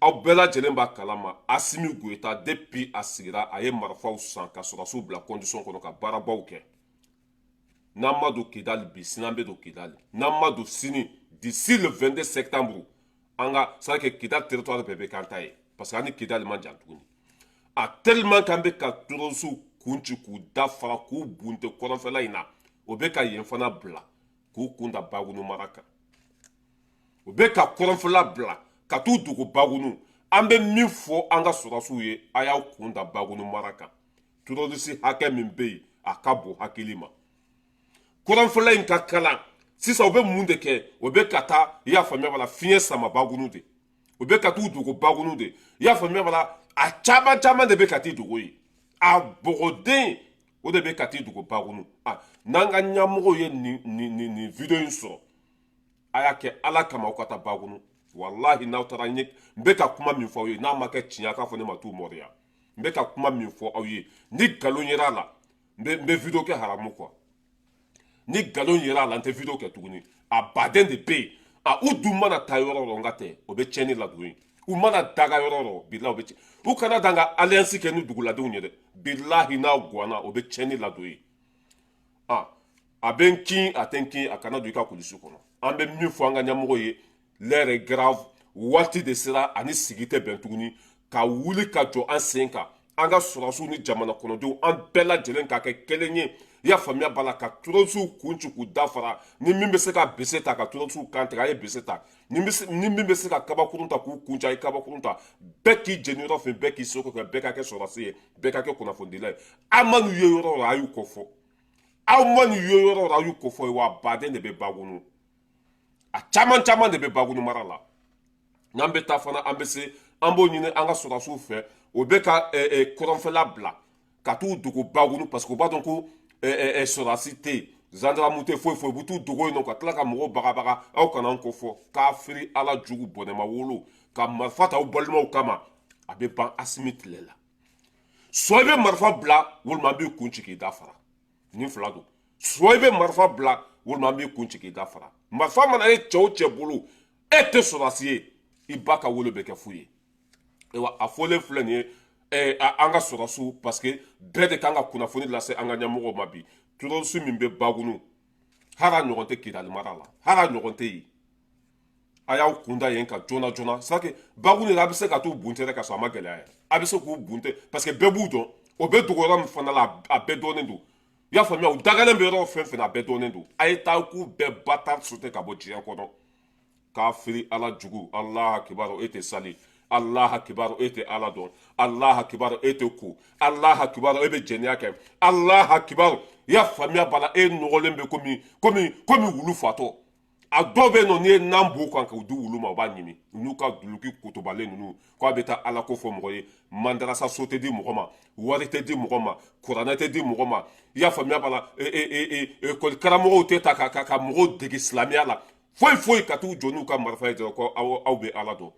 Aw bɛɛ lajɛlen b'a kalama, Asimi Goyita, depuis a sigira, a ye marifaw san ka sɔrɔdasiw bila condition kɔnɔ ka baarabaw kɛ. N'an ma don Kidali bi, sini an bɛ don Kidali. N'an ma don sini, d'ici le 22 septembre, an ka, c'est à dire que Kidali territoire bɛɛ bɛ k'an ta ye, parce que an ni Kidali man jan tuguni. A tellement k'an bɛ ka terroristew kun ci k'u da fara k'u bunte kɔrɔnfɛla in na, o bɛ ka yen fana bila k'u kun da Bagunu mara kan. U bɛ ka kɔrɔnfɛla bila ka t'u dogo Bagunu. An bɛ min fɔ an ka sɔrɔdasiw ye, a y'aw kun da Bagunu mara kan. Terroriste hakɛ min bɛ yen, a ka bon hakili ma. Kɔrɔnfɛla in ka kalan sisan, u bɛ mun de kɛ? O bɛ ka taa, i y'a faamuya b'a la, fiɲɛ sama Bagunu de. U bɛ ka t'u dogo Bagunu de, i y'a faamuya b'a la. A caman caman de bɛ ka t'i dogo yen. A bɔgɔden o de bɛ ka t'i dogo Bagunu. A n'an ka ɲɛmɔgɔw ye nin vidéo in sɔrɔ, a y'a kɛ Ala kama, aw ka taa Bagunu. Walahi, n'aw taara, n bɛ ka kuma min fɔ aw ye, n'a ma kɛ tiɲɛ, a k'a fɔ ne ma t'u mɔriya. N bɛ ka kuma min fɔ aw ye, ni nkalon yera a la, n bɛ vidéo kɛ haramu quoi. Ni nkalon yera a la, n tɛ vidéo kɛ tuguni. A baden de bɛ yen. A u dun mana taa yɔrɔ o yɔrɔ, n ka tɛ, o bɛ tiɲɛni ladon yen. U mana daga yɔrɔ o yɔrɔ, bilahi, o bɛ u kana dan ka alliance kɛ ni duguladenw ye dɛ. Bilahi, n'a guwanna, o bɛ tiɲɛni ladon yen. A a bɛ n kin, a tɛ n kin, a kana don i ka kulisi kɔnɔ. An bɛ min fɔ an ka ɲɛmɔgɔ ye, l'heure est grave. Waati de sera ani sigi tɛ bɛn tuguni ka wuli ka jɔ an sen kan. An ka sɔrɔdasiw ni jamana kɔnɔdenw, an bɛɛ lajɛlen ka kɛ kelen ye, i y'a faamuya b'a la, ka terroristew kun ci k'u dafara. Ni min bɛ se ka bese ta ka terroristew kan tigɛ, a ye bese ta. Ni min bɛ se ka kabakurun ta k'u kun ci, a ye kabakurun ta. Bɛɛ k'i jeni yɔrɔ fɛ, bɛɛ k'i seko kɛ, bɛɛ ka kɛ sɔrɔdasi ye, bɛɛ ka kɛ kunnafonidila ye. Aw ma n'u ye yɔrɔ o yɔrɔ, a y'u kɔ fɔ. Aw ma n'u ye yɔrɔ o yɔrɔ, a y'u kɔ fɔ. Wa baden de bɛ Bagunu, a caman caman de bɛ Bagunu mara la. N'an bɛ taa fana, an bɛ se, an b'o ɲini an ka sɔrɔdasiw fɛ. O bɛ ka kɔrɔnfɛla bila ka t'u dogo Bagunu, parce que u b'a dɔn ko sɔrɔdasi tɛ yen, gendarme tɛ, foyi foyi. U bɛ t'u dogo yen nɔ ka tila ka mɔgɔw bagabaga. Aw kana an ko fɔ kafiri Ala jugu bɔnɛma wolo ka marifa ta aw balimaw kama. A bɛ ban Asimi tile la. Soit i bɛ marifa bila, walima an b'i kun ci k'i da fara. Nin fila don. Soit i bɛ marifa bila, walima an b'i kun ci k'i da fara. Marifa mana ye cɛ o cɛ bolo, e tɛ sɔrɔdasi ye, i ba ka wolo bɛ kɛ fu ye. Ayiwa, a fɔlen filɛ nin ye, an ka sɔrɔdasiw, parce que bɛɛ de kan ka kunnafoni lase an ka ɲɛmɔgɔw ma bi. Terroriste min bɛ Bagunu, hali a ɲɔgɔn tɛ Kidali mara la, hali a ɲɔgɔn tɛ yen. A y'aw kunda yen ka joona joona. C'est que Bagunu yɛrɛ, a bɛ se ka t'u bunte yɛrɛ ka sɔrɔ a ma gɛlɛya yɛrɛ. A bɛ se k'u bunte, parce que bɛɛ b'u dɔn. O bɛ dogo yɔrɔ min fana la, a bɛɛ dɔnnen don, i y'a faamuya. U dagalen bɛ yɔrɔ fɛn fɛn na, a bɛɛ dɔnnen don. A ye taa k'u bɛɛ bata sauter ka bɔ diɲɛ kɔnɔ. Kafiri Ala jugu, Alaha kibaru, e tɛ sali. Alaha kibaru, e tɛ Ala dɔn. Alaha kibaru, e tɛ ko. Alaha kibaru, e bɛ jɛnɛya kɛ. Alaha kibaru, i y'a faamuya b'a la, e nɔgɔlen bɛ komi wulu fatɔ. A dɔw bɛ yen nɔ, n'i ye nan b'u kan k'u di wulu ma, u b'a ɲimi. U n'u ka duloki kotobalen ninnu, k'a bɛ taa Ala ko fɔ mɔgɔ ye. Mandarasa so tɛ di mɔgɔ ma, wari tɛ di mɔgɔ ma, kuranɛ tɛ di mɔgɔ ma, i y'a faamuya b'a la. Ekɔli karamɔgɔw tɛ ta ka mɔgɔw dege silamɛya la, foyi foyi. Ka t'u jɔ n'u ka marifa ye dɔrɔn ko aw bɛ Ala dɔn.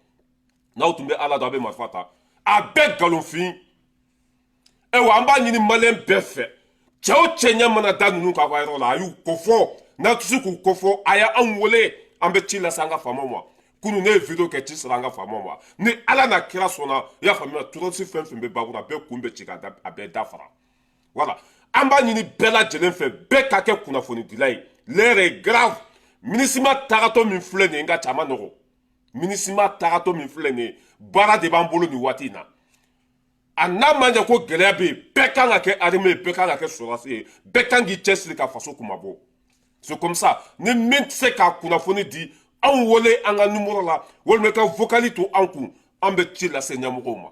N'aw tun bɛ Ala dɔn, aw bɛ marifa ta. A bɛɛ nkalonfin. Ayiwa, an b'a ɲini maliyɛn bɛɛ fɛ, cɛ o cɛ ɲɛ mana da ninnu kan ka yɔrɔ la, a y'u kofɔ. N'a tɛ se k'u kofɔ, a y'anw wele, an bɛ ci lase an ka faamaw ma. Kunun ne ye vidéo kɛ, ci sera an ka faamaw ma. Ni Ala n'a kira sɔnna, i y'a faamuya, terroriste fɛn fɛn bɛ Bagunu, a bɛɛ kun bɛ ci ka a bɛɛ dafara. Voilà, an b'a ɲini bɛɛ lajɛlen fɛ, bɛɛ ka kɛ kunnafonidila ye. L'heure est grave. MINUSMA tagatɔ min filɛ nin ye, n ka ca, a ma nɔgɔ. MINUSMA tagatɔ min filɛ nin ye, baara de b'an bolo nin waati in na. A n'a ma ɲɛ ko gɛlɛya bɛ yen, bɛɛ kan ka kɛ armée ye, bɛɛ kan ka kɛ sɔrɔdasi ye, bɛɛ kan k'i cɛsiri ka faso kunmabɔ. C'est comme ça. Ni min tɛ se ka kunnafoni di, anw wele an ka numéro la, walima ka vocal to an kun, an bɛ ci lase ɲɛmɔgɔw ma.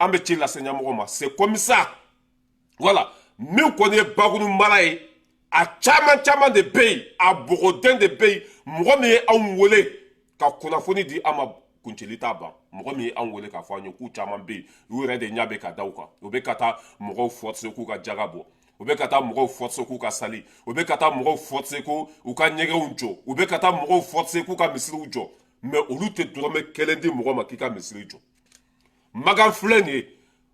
An bɛ ci lase ɲɛmɔgɔw ma, c'est comme ça. Voilà, min kɔni ye Bagunu mara ye, a caman caman de bɛ yen, a bɔgɔden de bɛ yen. Mɔgɔ min ye anw wele ka kunnafoni di an ma, kunceli t'a ban. Mɔgɔ min ye anw wele k'a fɔ an ye k'u caman bɛ yen, u yɛrɛ de ɲɛ bɛ ka da u kan. U bɛ ka taa mɔgɔw forcer k'u ka jaga bɔ, u bɛ ka taa mɔgɔw forcer k'u ka sali, u bɛ ka taa mɔgɔw forcer ko u ka ɲɛgɛnw jɔ, u bɛ ka taa mɔgɔw forcer k'u ka misiriw jɔ. Mais olu tɛ dɔrɔmɛ kelen di mɔgɔ ma k'i ka misiri jɔ. Magan filɛ nin ye,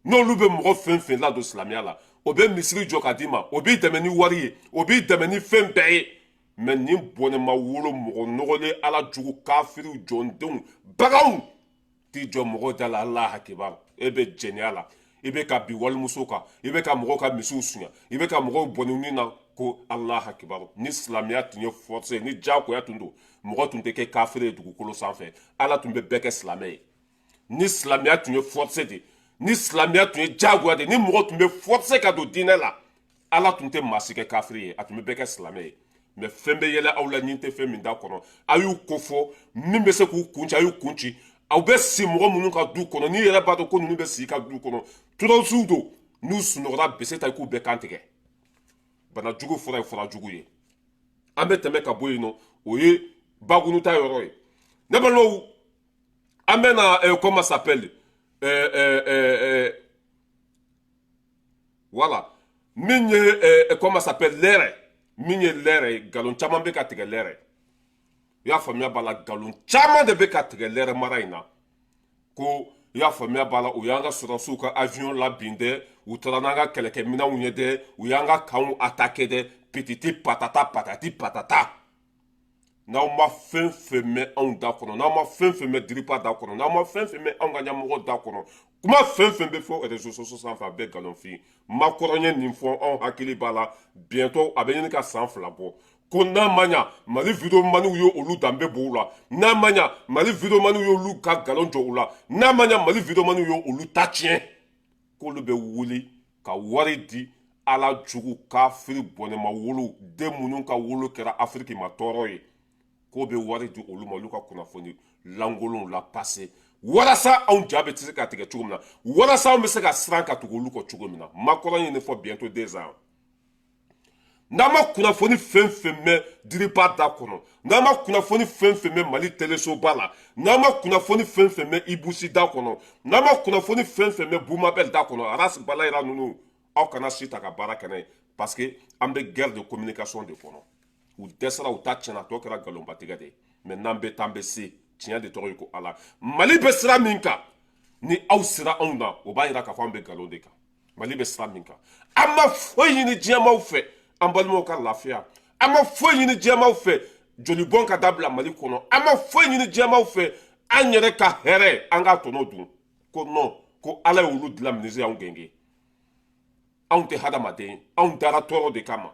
n'olu bɛ mɔgɔ fɛn fɛn ladon silamɛya la, o bɛ misiri jɔ ka d'i ma, o b'i dɛmɛ ni wari ye, o b'i dɛmɛ ni fɛn bɛɛ ye. Mais nin bɔnɛma wolo mɔgɔ nɔgɔlen, Ala jugu, kafiriw, jɔndenw, baganw. T'i jɔ mɔgɔw da la, Alahu akibaru. E bɛ jɛnɛya la, i bɛ ka bin walimuso kan, i bɛ ka mɔgɔw ka misiw suɲɛ, i bɛ ka mɔgɔw bɔnni ni na ko Alahu akibaru. Ni silamɛya tun ye force ye, ni diyagoya tun don, mɔgɔ tun tɛ kɛ kafiri ye dugukolo sanfɛ, Ala tun bɛ bɛɛ kɛ silamɛ ye. Ni silamɛya tun ye force de, ni silamɛya tun ye diyagoya de, ni mɔgɔ tun bɛ force ka don diinɛ la, Ala tun tɛ maa si kɛ kafiri ye, a tun bɛ bɛɛ kɛ silamɛ ye. Mais fɛn bɛ yɛlɛ aw la ni tɛ fɛn min da kɔnɔ, a y'u ko fɔ min bɛ se k'u kun ci, a y'u kun ci. Aw bɛ si mɔgɔ minnu ka du kɔnɔ, n'i yɛrɛ b'a dɔn ko ninnu bɛ si i ka du kɔnɔ, terroristew don, n'u sunɔgɔra bese ta i k'u bɛɛ kan tigɛ. Bana jugu fura ye fura jugu ye. An bɛ tɛmɛ ka bɔ yen nɔ, o ye Bagunu ta yɔrɔ ye. Ne balimaw, an bɛ na comment s'appelle, voilà, min ye comment s'appelle, lɛrɛ, min ye lɛrɛ ye, nkalon caman bɛ ka tigɛ lɛrɛ. I y'a faamuya b'a la, nkalon caman de bɛ ka tigɛ lɛrɛ mara in na. Ko i y'a faamuya b'a la, u y'an ka sɔrɔdasiw ka avion labin dɛ, u taara n'an ka kɛlɛkɛminɛnw ye dɛ, u y'an ka kanw attaqué dɛ, pititi patata patati patata. N'aw ma fɛn fɛn mɛn anw da kɔnɔ, n'aw ma fɛn fɛn mɛn Diripa da kɔnɔ, n'aw ma fɛn fɛn mɛn anw ka ɲɛmɔgɔ da kɔnɔ, kuma fɛn fɛn bɛ fɔ réseaux sociaux sanfɛ, a bɛɛ nkalonfin. Macron ye nin fɔ, anw hakili b'a la, bientôt a bɛ ɲini ka san 2 bɔ, ko n'a ma ɲa Mali videomaniw ye olu danbe bɔ u la, n'a ma ɲa Mali videomaniw ye olu ka nkalon jɔ u la, n'a ma ɲa Mali videomaniw ye olu ta tiɲɛ, k'olu bɛ wuli ka wari di Ala jugu kafiri bɔnɛma wolo den minnu ka wolo kɛra Afiriki ma tɔɔrɔ ye, k'o bɛ wari di olu ma, olu ka kunnafoni lankolonw la pase, walasa anw ja bɛ se ka tigɛ cogo min na, walasa anw bɛ se ka siran ka tugu olu kɔ cogo min na. Macron ye nin fɔ bientôt 2 ans. N'an ma kunnafoni fɛn fɛn mɛn Diriba da kɔnɔ, n'an ma kunnafoni fɛn fɛn mɛn Mali telesoba la, n'an ma kunnafoni fɛn fɛn mɛn Ibusi da kɔnɔ, n'an ma kunnafoni fɛn fɛn mɛn Bumabel da kɔnɔ, Aras Balayira ninnu, aw kana si ta ka baara kɛ n'a ye, parce que an bɛ guerre de communication de kɔnɔ. U dɛsɛra, u ta tiɲɛna, a tɔ kɛra nkalonbatigɛ de ye. Mais n'an bɛ taa, an bɛ se. Tiɲɛ de tɔgɔ ye ko Ala. Mali bɛ sira min kan, ni aw sera anw na, o b'a yira k'a fɔ an bɛ nkalon de kan. Mali bɛ sira min kan, an ma foyi ɲini diɲɛmaw fɛ, an balimaw ka lafiya. An ma foyi ɲini diɲɛmaw fɛ, jolibɔn ka dabila Mali kɔnɔ. An ma foyi ɲini diɲɛmaw fɛ, an yɛrɛ ka hɛrɛ, an k'a tɔnɔ dun. Ko non, ko Ala ye olu dilan ministre y'anw gɛnge. Anw tɛ hadamaden, anw dara tɔɔrɔ de kama.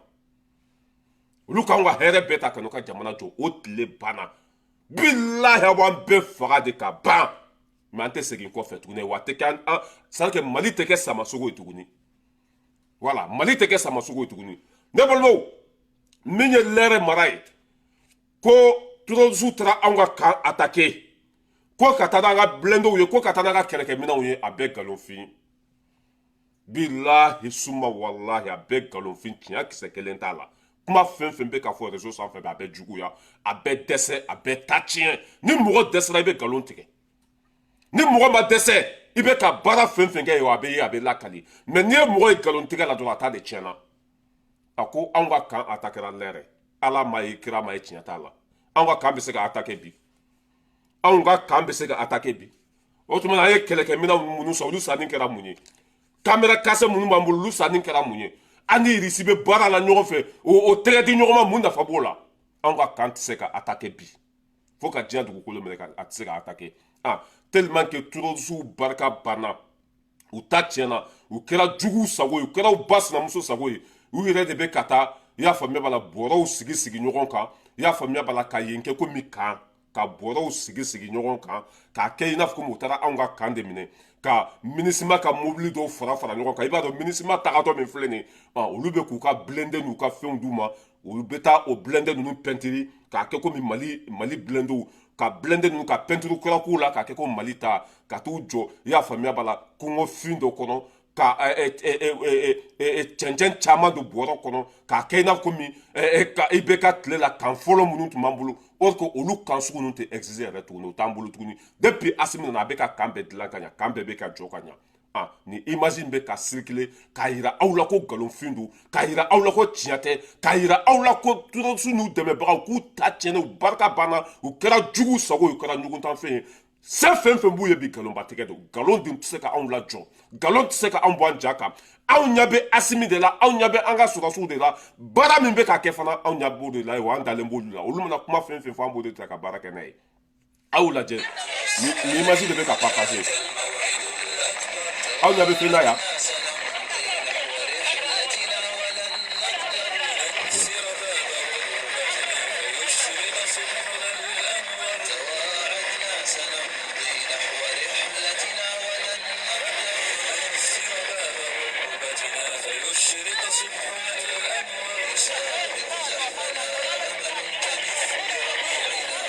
Olu k'anw ka hɛrɛ bɛɛ ta ka n'u ka jamana jɔ, o tile banna. Bilahi, aw b'an bɛɛ faga de ka ban, mais an tɛ segin kɔfɛ tuguni. Wa a tɛ kɛ an, c'est à dire que Mali tɛ kɛ samasogo ye tuguni. Voilà, Mali tɛ kɛ samasogo ye tuguni. Ne balimaw, min ye lɛrɛ mara ye, ko terroriste taara anw ka camp attaqué, ko ka taa n'an ka blindéw ye, ko ka taa n'an ka kɛlɛkɛminɛnw ye, a bɛɛ nkalonfin. Bilahi suma walahi, a bɛɛ nkalonfin, tiɲɛ kisɛ kelen t'a la. Kuma fɛn fɛn bɛ ka fɔ réseau sanfɛ, a bɛɛ juguya, a bɛɛ dɛsɛ, a bɛɛ ta tiɲɛ. Ni mɔgɔ dɛsɛra, i bɛ nkalon tigɛ. Ni mɔgɔ ma dɛsɛ, i bɛ ka baara fɛn fɛn kɛ, a bɛ ye, a bɛ lakali. Mais n'i ye mɔgɔ ye nkalon tigɛ la dɔrɔn, a ta de tiɲɛna. A ko anw ka camp attaquera lɛrɛ, Ala ma ye, kira ma ye, tiɲɛ t'a la. Anw ka camp bɛ se ka attaquer bi? Anw ka camp bɛ se ka attaquer bi? O tuma an ye kɛlɛkɛminɛnw minnu san, olu sanni kɛra mun ye? Caméra cachée minnu b'an bolo, olu sanni kɛra mun ye? An ni Irisi bɛ baara la ɲɔgɔn fɛ, o tɛgɛ di ɲɔgɔn ma, mun nafa b'o la? Anw ka camp tɛ se ka attaquer bi, fo ka diɲɛ dugukolo minɛ, a tɛ se ka attaquer. Ah, tellement que terroristes barika banna, u ta tiɲɛna, u kɛra juguw sago ye, u kɛra u ba sinamuso sago ye. U yɛrɛ de bɛ ka taa, i y'a faamuya b'a la, bɔrɔw sigi sigi ɲɔgɔn kan, i y'a faamuya b'a la, ka yen kɛ komi camp, ka bɔrɔw sigi sigi ɲɔgɔn kan, k'a kɛ i n'a fɔ komi u taara anw ka camp de minɛ, ka MINUSMA ka mobili dɔw fara fara ɲɔgɔn kan. I b'a dɔn MINUSMA tagatɔ min filɛ nin ye, olu bɛ k'u ka blindé n'u ka fɛnw d'u ma, olu bɛ taa o blindé ninnu pɛntiri k'a kɛ komi Mali blindéw, ka blindé ninnu ka pɛntiri kura k'u la, k'a kɛ ko Mali ta, ka t'u jɔ, i y'a faamuya b'a la, kɔngɔfin dɔ kɔnɔ, ka cɛncɛn caman don bɔrɔ kɔnɔ, k'a kɛ i n'a fɔ komi i bɛ ka tile la camp fɔlɔ minnu tun b'an bolo. Or que olu camp sugu ninnu tɛ exister yɛrɛ tuguni, o t'an bolo tuguni. Depuis Asimi nana, a bɛ ka camp bɛɛ dilan ka ɲa, camp bɛɛ bɛ ka jɔ ka ɲa. Ah, ni image in bɛ ka circuler k'a yira aw la ko nkalonfin don, k'a yira aw la ko tiɲɛ tɛ, k'a yira aw la ko terroriste n'u dɛmɛbagaw k'u ta tiɲɛna, u barika banna, u kɛra jugu sago ye, u kɛra ɲuguntanfɛn ye. Se fɛn fɛn b'u ye bi, nkalonbatigɛ don. Nkalon dun tɛ se ka anw lajɔ, nkalon tɛ se ka anw bɔ an ja kan. Anw ɲɛ bɛ Asimi de la, anw ɲɛ bɛ an ka sɔrɔdasiw de la. Baara min bɛ ka kɛ fana, anw ɲɛ b'o de la, wa an dalen b'olu la. Olu mana kuma fɛn fɛn fɔ, an b'o de ta ka baara kɛ n'a ye. Aw lajɛ. Ni image de bɛ ka partager, aw ɲɛ bɛ fɛn na yan.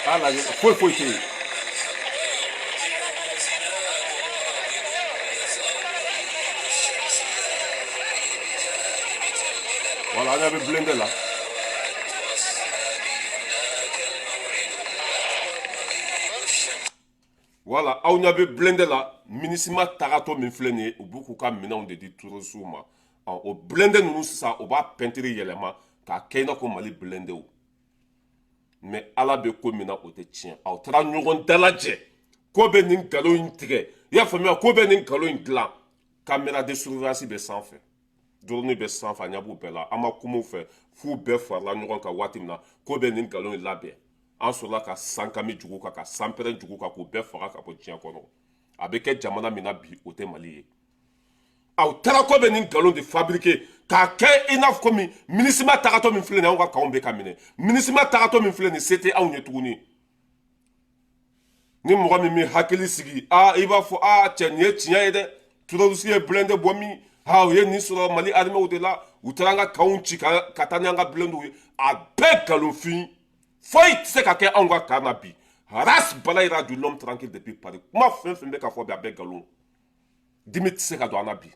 A lajɛ, foyi foyi tɛ yen. Voilà, an ɲɛ bɛ blindé la. Voilà, aw ɲɛ bɛ blindé la. MINUSMA tagatɔ min filɛ nin ye, u b'u k'u ka minɛnw de di terroristew ma. O blindé ninnu sisan, u b'a pɛntiri yɛlɛma k'a kɛ i n'a fɔ Mali blindéw. Mais Ala bɛ ko min na, o tɛ tiɲɛ. Aw taara ɲɔgɔn dalajɛ ko bɛ nin nkalon in tigɛ, i y'a faamuya, ko bɛ nin nkalon in dilan. Caméra de surveillance bɛ sanfɛ, drone bɛ sanfɛ, a ɲɛ b'u bɛɛ la. An ma kuma u fɛ f'u bɛɛ farala ɲɔgɔn kan waati min na ko bɛ nin nkalon in labɛn. An sɔrɔla ka sankami jugu kan, ka sanpɛrɛn jugu kan, k'u bɛɛ faga ka bɔ diɲɛ kɔnɔ. A bɛ kɛ jamana min na bi, o tɛ Mali ye. Aw taara ko bɛ nin nkalon de fabriquer k'a kɛ i n'a fɔ komi MINUSMA tagatɔ min filɛ nin ye, anw ka kanw bɛ ka minɛ. MINUSMA tagatɔ min filɛ nin, se tɛ anw ye tuguni. Ni mɔgɔ min bɛ hakili sigi, aa, i b'a fɔ aa, cɛ, nin ye tiɲɛ ye dɛ. Terroriste ye blindé bɔ min, ha, u ye nin sɔrɔ Mali armée de la. U taara an ka kanw ci ka taa ni an ka blindéw ye. A bɛɛ nkalonfin, foyi tɛ se ka kɛ anw ka kan na bi. Ras Balayira du, l'homme tranquille depuis Paris. Kuma fɛn fɛn bɛ ka fɔ bi, a bɛɛ nkalon. Dimi tɛ se ka don an na bi.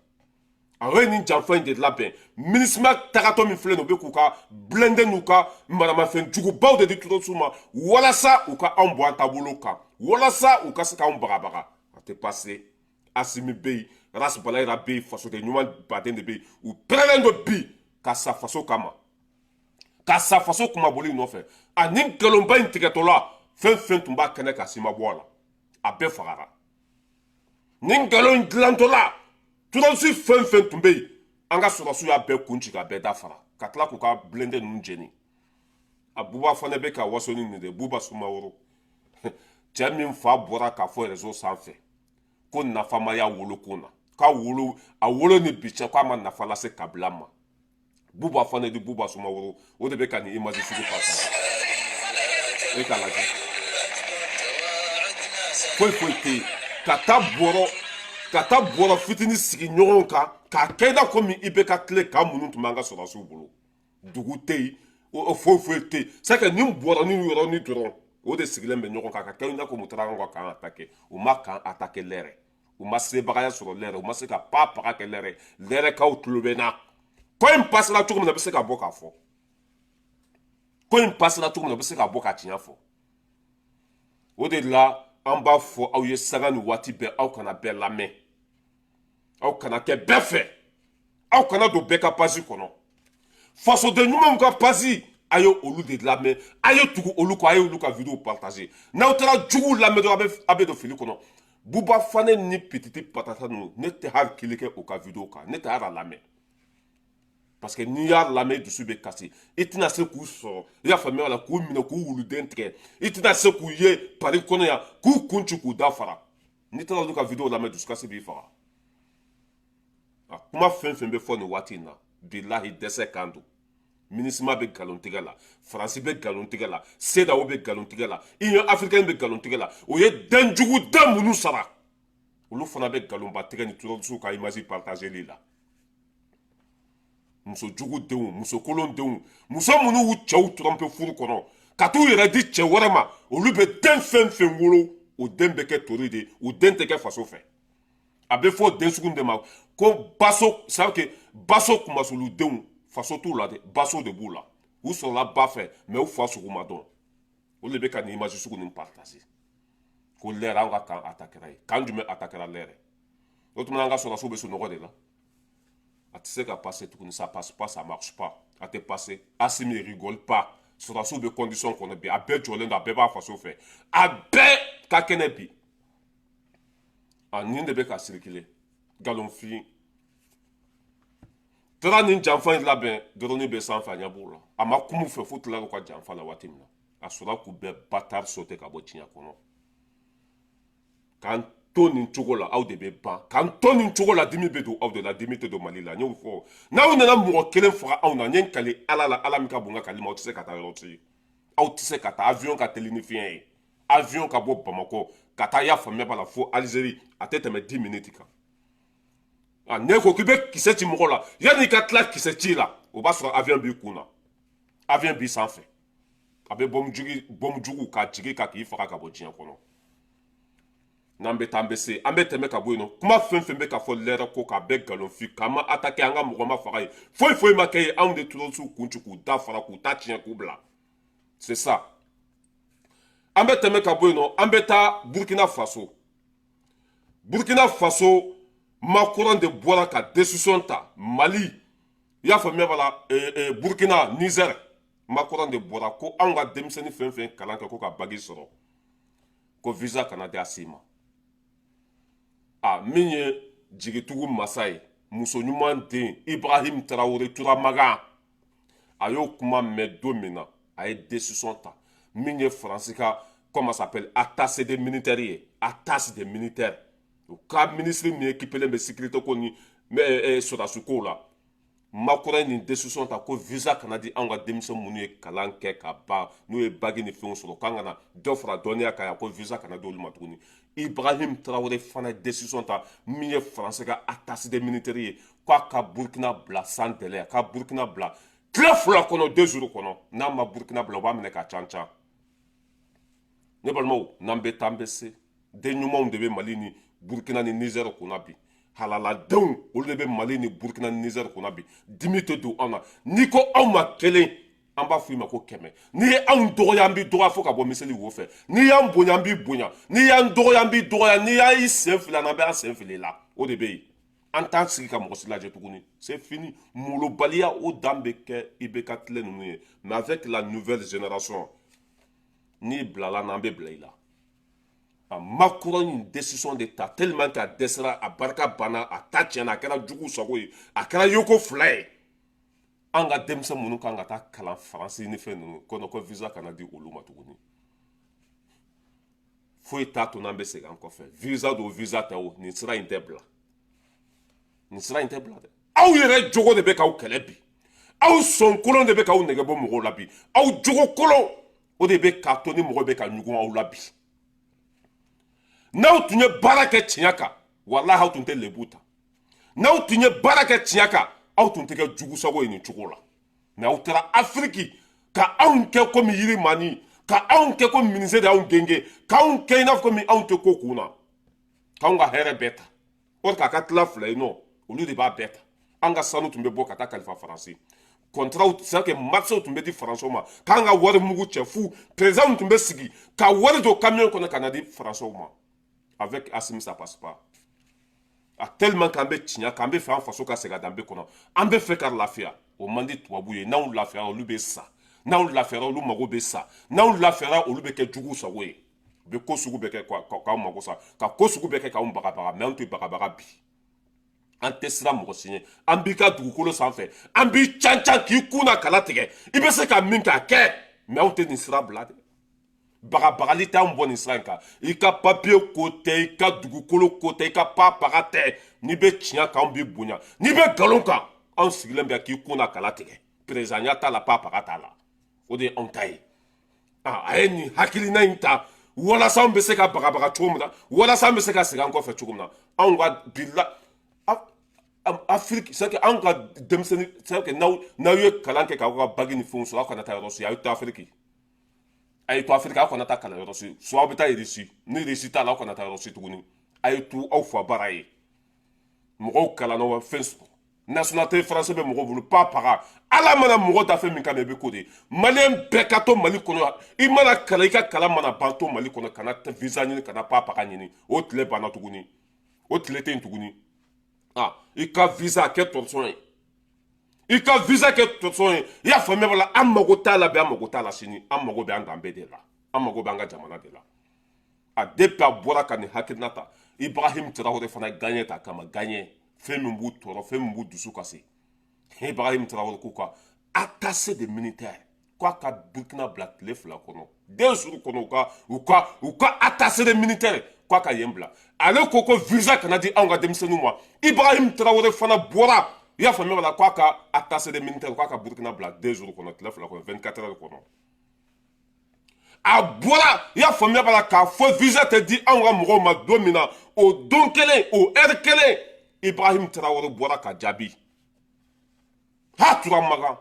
A ye nin janfa in de labɛn. MINUSMA tagatɔ min filɛ nin, u bɛ k'u ka blindé n'u ka maramafɛn jugubaw de di terroriste ma walasa u ka anw bɔ an taabolo kan, walasa u ka se k'anw bagabaga. A tɛ passer. Asimi bɛ yen, Ras Balayira bɛ yen, fasoden ɲuman baden de bɛ yen. U pɛrɛnnen don bi ka sa faso kama, ka sa faso kumaboli nɔfɛ. A ni nkalonba in tigɛtɔla, fɛn fɛn tun b'a kɛnɛ ka si ma bɔ a la, a bɛɛ fagara. Ni nkalon in dilantɔla, terroriste fɛn fɛn tun bɛ yen, an ka sɔrɔdasiw y'a bɛɛ kun ci ka bɛɛ dafara, ka tila k'u ka blindé ninnu jeni. A Buba fana bɛ ka waso ni nin de. Buba Sumaworo, cɛ min fa bɔra k'a fɔ réseau sanfɛ ko nafa ma y'a wolokun na, k'a wolo, a wolo ni bi cɛ, k'a ma nafa lase kabila ma. Buba fana di, Buba Sumaworo, o de bɛ ka nin image sugu partager. E k'a lajɛ, foyi foyi tɛ yen. Ka taa bɔrɔ fitinin sigi ɲɔgɔn kan k'a kɛ i n'a komi i bɛ ka tile kan minnu tun b'an ka sɔrɔdasiw bolo. Dugu tɛ yen, o foyi foyi tɛ yen. C'est que nin bɔrɔ ni yɔrɔnin dɔrɔn, o de sigilen bɛ ɲɔgɔn kan ka kɛ i n'a komi u taara an ka camp attaquer. U ma camp attaquer lɛrɛ, u ma sebagaya sɔrɔ lɛrɛ, u ma se ka pa paga kɛ lɛrɛ. Lɛrɛkaw tulo bɛ n na. Ko in pasera cogo min na, u bɛ se ka bɔ k'a fɔ. Ko in pasera cogo min na, u bɛ se ka bɔ ka tiɲɛ fɔ. O de la an b'a fɔ aw ye sanga ni waati bɛɛ, aw kana bɛɛ lamɛn, aw kana kɛ bɛɛ fɛ, aw kana don bɛɛ ka page kɔnɔ. Fasoden ɲumanw ka page, a ye olu de lamɛn, a ye tugu olu kɔ, a ye olu ka vidéo partager. N'aw taara juguw lamɛn dɔrɔn, a bɛ don fili kɔnɔ. Buba Fane ni Petite Patata ninnu, ne tɛ hali kelen kɛ u ka vidéo kan, ne tɛ hali a lamɛn, parce que n'i y'a lamɛn, i dusu bɛ kasi. I tɛna se k'u sɔrɔ, i y'a faamuya la, k'u minɛ k'u wuluden tigɛ. I tɛna se k'u ye Paris kɔnɔ yan k'u kun ci k'u da fara. N'i taara olu ka vidéo lamɛn, dusukasi b'i faga. A kuma fɛn fɛn bɛ fɔ nin waati in na, bilahi, dɛsɛ kan don. MINUSMA bɛ nkalon tigɛ la, Faransi bɛ nkalon tigɛ la, CEDEAO bɛ nkalon tigɛ la, Union africaine bɛ nkalon tigɛ la. O ye denjugu den minnu sara, olu fana bɛ nkalonba tigɛ ni terroriste ka image partageli la. Muso jugu denw, muso kolon denw, muso minnu y'u cɛw tromper furu kɔnɔ ka t'u yɛrɛ di cɛ wɛrɛ ma, olu bɛ den fɛn fɛn wolo, o den bɛ kɛ tori de ye, o den tɛ kɛ faso fɛ. A bɛ fɔ den sugu de ma ko baso. C'est que baso kumasulu denw, faso t'u la dɛ, baso de b'u la. U sɔrɔla ba fɛ, mais u fa sugu ma dɔn. Olu de bɛ ka nin image sugu ninnu partager ko lɛrɛ an ka camp attaquera ye. Camp jumɛn attaquera lɛrɛ? O tuma an ka sɔrɔdasiw bɛ sunɔgɔ de la. A tɛ se ka passer tuguni. Ça passe pas, ça marche pas, a tɛ passer. Assimi rigole pas. Sɔrɔdasiw bɛ condition kɔnɔ bi, a bɛɛ jɔlen don, a bɛɛ b'a faso fɛ, a bɛɛ ka kɛnɛ bi. A nin de bɛ ka circuler, nkalonfin taara nin janfa in labɛn. Dɔrɔnin bɛ sanfɛ, a ɲɛ b'o la. A ma kuma u fɛ fo tila ka janfa la waati min na, a sɔrɔ k'u bɛɛ bâtard sauter ka bɔ diɲɛ kɔnɔ. K'an to nin cogo la, aw de bɛ ban. K'an to nin cogo la, dimi bɛ don aw de la, dimi tɛ don Mali la. N y'o fɔ, n'aw nana mɔgɔ kelen faga anw na, n ye n kali Ala la, Ala min ka bon ka kali ma, aw tɛ se ka taa yɔrɔ si, aw tɛ se ka taa. Avion ka teli ni fiɲɛ ye. Avion ka bɔ Bamakɔ ka taa, y'a faamuya b'a la, fo Algérie, a tɛ tɛmɛ 10 minutes kan. A ne ko k'i bɛ kisɛ ci mɔgɔ la, yanni i ka tila kisɛ ci la, o b'a sɔrɔ avion b'i kun na, avion b'i sanfɛ, a bɛ bɔmu jugu ka jigin ka k'i faga ka bɔ diɲɛ kɔnɔ. N'an bɛ taa, an bɛ se, an bɛ tɛmɛ ka bɔ yen nɔ. Kuma fɛn fɛn bɛ ka fɔ lɛrɛ ko k'a bɛɛ nkalon fi, k'an ma attaquer, an ka mɔgɔ ma faga ye, foyi foyi ma kɛ ye. Anw de terroristew kun ci k'u da fara, k'u ta tiɲɛ, k'u bila, c'est ça. An bɛ tɛmɛ ka bɔ yen nɔ, an bɛ taa Burkina Faso. Burkina Faso, Macron de bɔra ka décision ta. Mali, i y'a faamuya b'a la, Burkina, Niger, Macron de bɔra ko anw ka denmisɛnnin fɛn fɛn kalan kɛ ko ka bac sɔrɔ, ko visa kana di a si ma. A min ye jigitugu masa ye, muso ɲuman den Ibrahim Traoré Turamagan, a y'o kuma mɛn don min na, a ye décision ta. Min ye Faransi ka, comment s'appelle, attaché des militaires ye, attaché des militaires, u ka ministre min équipelen bɛ sécurité ko ni sɔrɔdasi kow la, Macron ye nin décision ta ko visa kana di anw ka denmisɛn minnu ye kalan kɛ ka ban, n'u ye bac ni fɛnw sɔrɔ, k'an kana dɔ fara dɔnniya kan yan, ko visa kana di olu ma tuguni. Ibrahim Traoré fana ye décision ta. Min ye Faransi ka attaché des militaires ye, k'a ka Burkina bila sans délai, ka Burkina bila tile 2 kɔnɔ, 2 jours kɔnɔ. N'a ma Burkina bila, u b'a minɛ ka can can. Ne balimaw, n'an bɛ taa, an bɛ se. Den ɲumanw de bɛ Mali ni Burkina ni Niger kunna bi. Halaladenw, olu de bɛ Mali ni Burkina ni Niger kunna bi. Dimi tɛ don anw na. N'i ko anw ma kelen, an b'a fɔ i ma ko 100. N'i ye anw dɔgɔya, an b'i dɔgɔya fo ka bɔ miseli wo fɛ. N'i y'an bonya, an b'i bonya. N'i y'an dɔgɔya, an b'i dɔgɔya. N'i y'a sen fili an na, an bɛ an sen fili la. O de bɛ yen. An t'an sigi ka mɔgɔ si lajɛ tuguni, c'est fini. Molobaliya, o dan bɛ kɛ i bɛ ka tile ninnu ye. Mais avec la nouvelle génération, n'i bilala n'an bɛ bila i la. A Macron ye décision de ta tellement que a dɛsɛra, a barika banna, a ta tiɲɛna, a kɛra jugu sago ye, a kɛra yoko fila ye. An ka denmisɛn minnu kan ka taa kalan Faransi ni fɛn ninnu kɔnɔ, ko visa kana di olu ma tuguni. Foyi t'a to n'an bɛ segin an kɔfɛ. Visa don, visa tɛ o, nin sira in tɛ bila, nin sira in tɛ bila dɛ. Aw yɛrɛ jogo de bɛ k'aw kɛlɛ bi. Aw sɔn kolon de bɛ k'aw nɛgɛ bɔ mɔgɔw la bi. Aw jogo kolon, o de bɛ k'a to ni mɔgɔ bɛ ka ɲugun aw la bi. N'aw tun ye baara kɛ tiɲɛ kan, walahi, aw tun tɛ lebu ta. N'aw tun ye baara kɛ tiɲɛ kan, aw tun tɛ kɛ jugu sago ye nin cogo la. Mɛ aw taara Afiriki ka anw kɛ komi yirimani, ka anw kɛ komi minisɛ de y'anw genge, k'anw kɛ i n'a fɔ komi anw tɛ ko kun na, k'anw ka hɛrɛ bɛɛ ta. O k'a ka tila fila ye nɔ, olu de b'a bɛɛ ta. An ka sanu tun bɛ bɔ ka taa kalifa Faransi. Contrat, c'est que marché tun bɛ di Faransɛw ma, k'an ka wari mugu cɛ fu. Président tun bɛ sigi ka wari don camion kɔnɔ ka na di Faransɛw ma. Avec Assimi, ça passe pas. A tellement k'an bɛ tiɲɛ k'an bɛ fɛ an faso ka segin a danbe kɔnɔ, an bɛ fɛ ka lafiya, o man di tubabu ye. N'anw lafiyara, olu bɛ sa. N'anw lafiyara, olu mago bɛ sa. N'anw lafiyara, olu bɛ kɛ jugu sago ye. U bɛ ko sugu bɛɛ kɛ k'anw mago sa, ka ko sugu bɛɛ kɛ k'anw bagabaga. Mɛ anw tɛ bagabaga bi, an tɛ siran mɔgɔ si ɲɛ. An b'i ka dugukolo sanfɛ, an b'i can can k'i kun na kala tigɛ. I bɛ se ka min kɛ, a kɛ. Mɛ anw tɛ nin sira bila dɛ. Bagabagali t'anw bɔ nin sira in kan. I ka papiye ko tɛ, i ka dugukolo ko tɛ, i ka papaga tɛ. N'i bɛ tiɲɛ kan, anw b'i bonya. N'i bɛ nkalon kan, anw sigilen bɛ k'i kun na kala tigɛ. Perezanya t'a la, papaga t'a la, o de ye anw ta ye. A ye nin hakilina in ta walasa anw bɛ se ka bagabaga cogo min na, walasa an bɛ se ka segin an kɔfɛ cogo min na. Anw ka bila Afiriki, c'est que anw ka denmisɛnnin, c'est que n'aw ye kalan kɛ k'aw ka bac ni fɛnw sɔrɔ, aw kana taa yɔrɔ si. A ye to Afiriki, a ye to Afiriki, aw kana taa kalan yɔrɔ si. Soit aw bɛ taa Irisi, ni Irisi t'a la, aw kana taa yɔrɔ si tuguni. A ye to aw fa baara ye. Mɔgɔw kalanna wa fɛn sɔrɔ, nationalité français bɛ mɔgɔw bolo, pa paga. Ala mana mɔgɔ da fɛn min kama, i bɛ ko de. Maliyɛn bɛɛ ka to Mali kɔnɔ. I mana kalan, i ka kalan mana ban, to Mali kɔnɔ, kana visa ɲini, kana pa paga ɲini. O tile banna tuguni, o tile tɛ yen tuguni. Ah, i ka visa kɛ tɔnsɔn ye, i ka visa kɛ tɔnsɔn ye. I y'a faamuya b'a la. An mago t'a la bi, an mago t'a la sini. An mago bɛ an danbe de la, an mago bɛ an ka jamana de la. A depuis a bɔra ka nin hakilina ta, Ibrahim Traoré fana gagné ta kama gagné. Fɛn min b'u tɔɔrɔ, fɛn min b'u dusu kasi, Ibrahim Traoré ko ka attaché de militaire, k'a ka Burkina bila tile 2 kɔnɔ, 2 jours kɔnɔ, u ka attaché de militaire, k'a ka yen bila. Ale ko ko visa kana di anw ka denmisɛnninw ma. Ibrahim Traoré fana bɔra, i y'a faamuya la, k'a ka attaché de militaire, k'a ka Burkina bila 2 jours kɔnɔ, tile 2 kɔnɔ, 24 heures kɔnɔ. A bɔra, i y'a faamuya b'a la, k'a fɔ visa tɛ di anw ka mɔgɔw ma don min na, o don kelen, o heure kelen, Ibrahim Traoré bɔra ka jaabi. Ha, tura magan,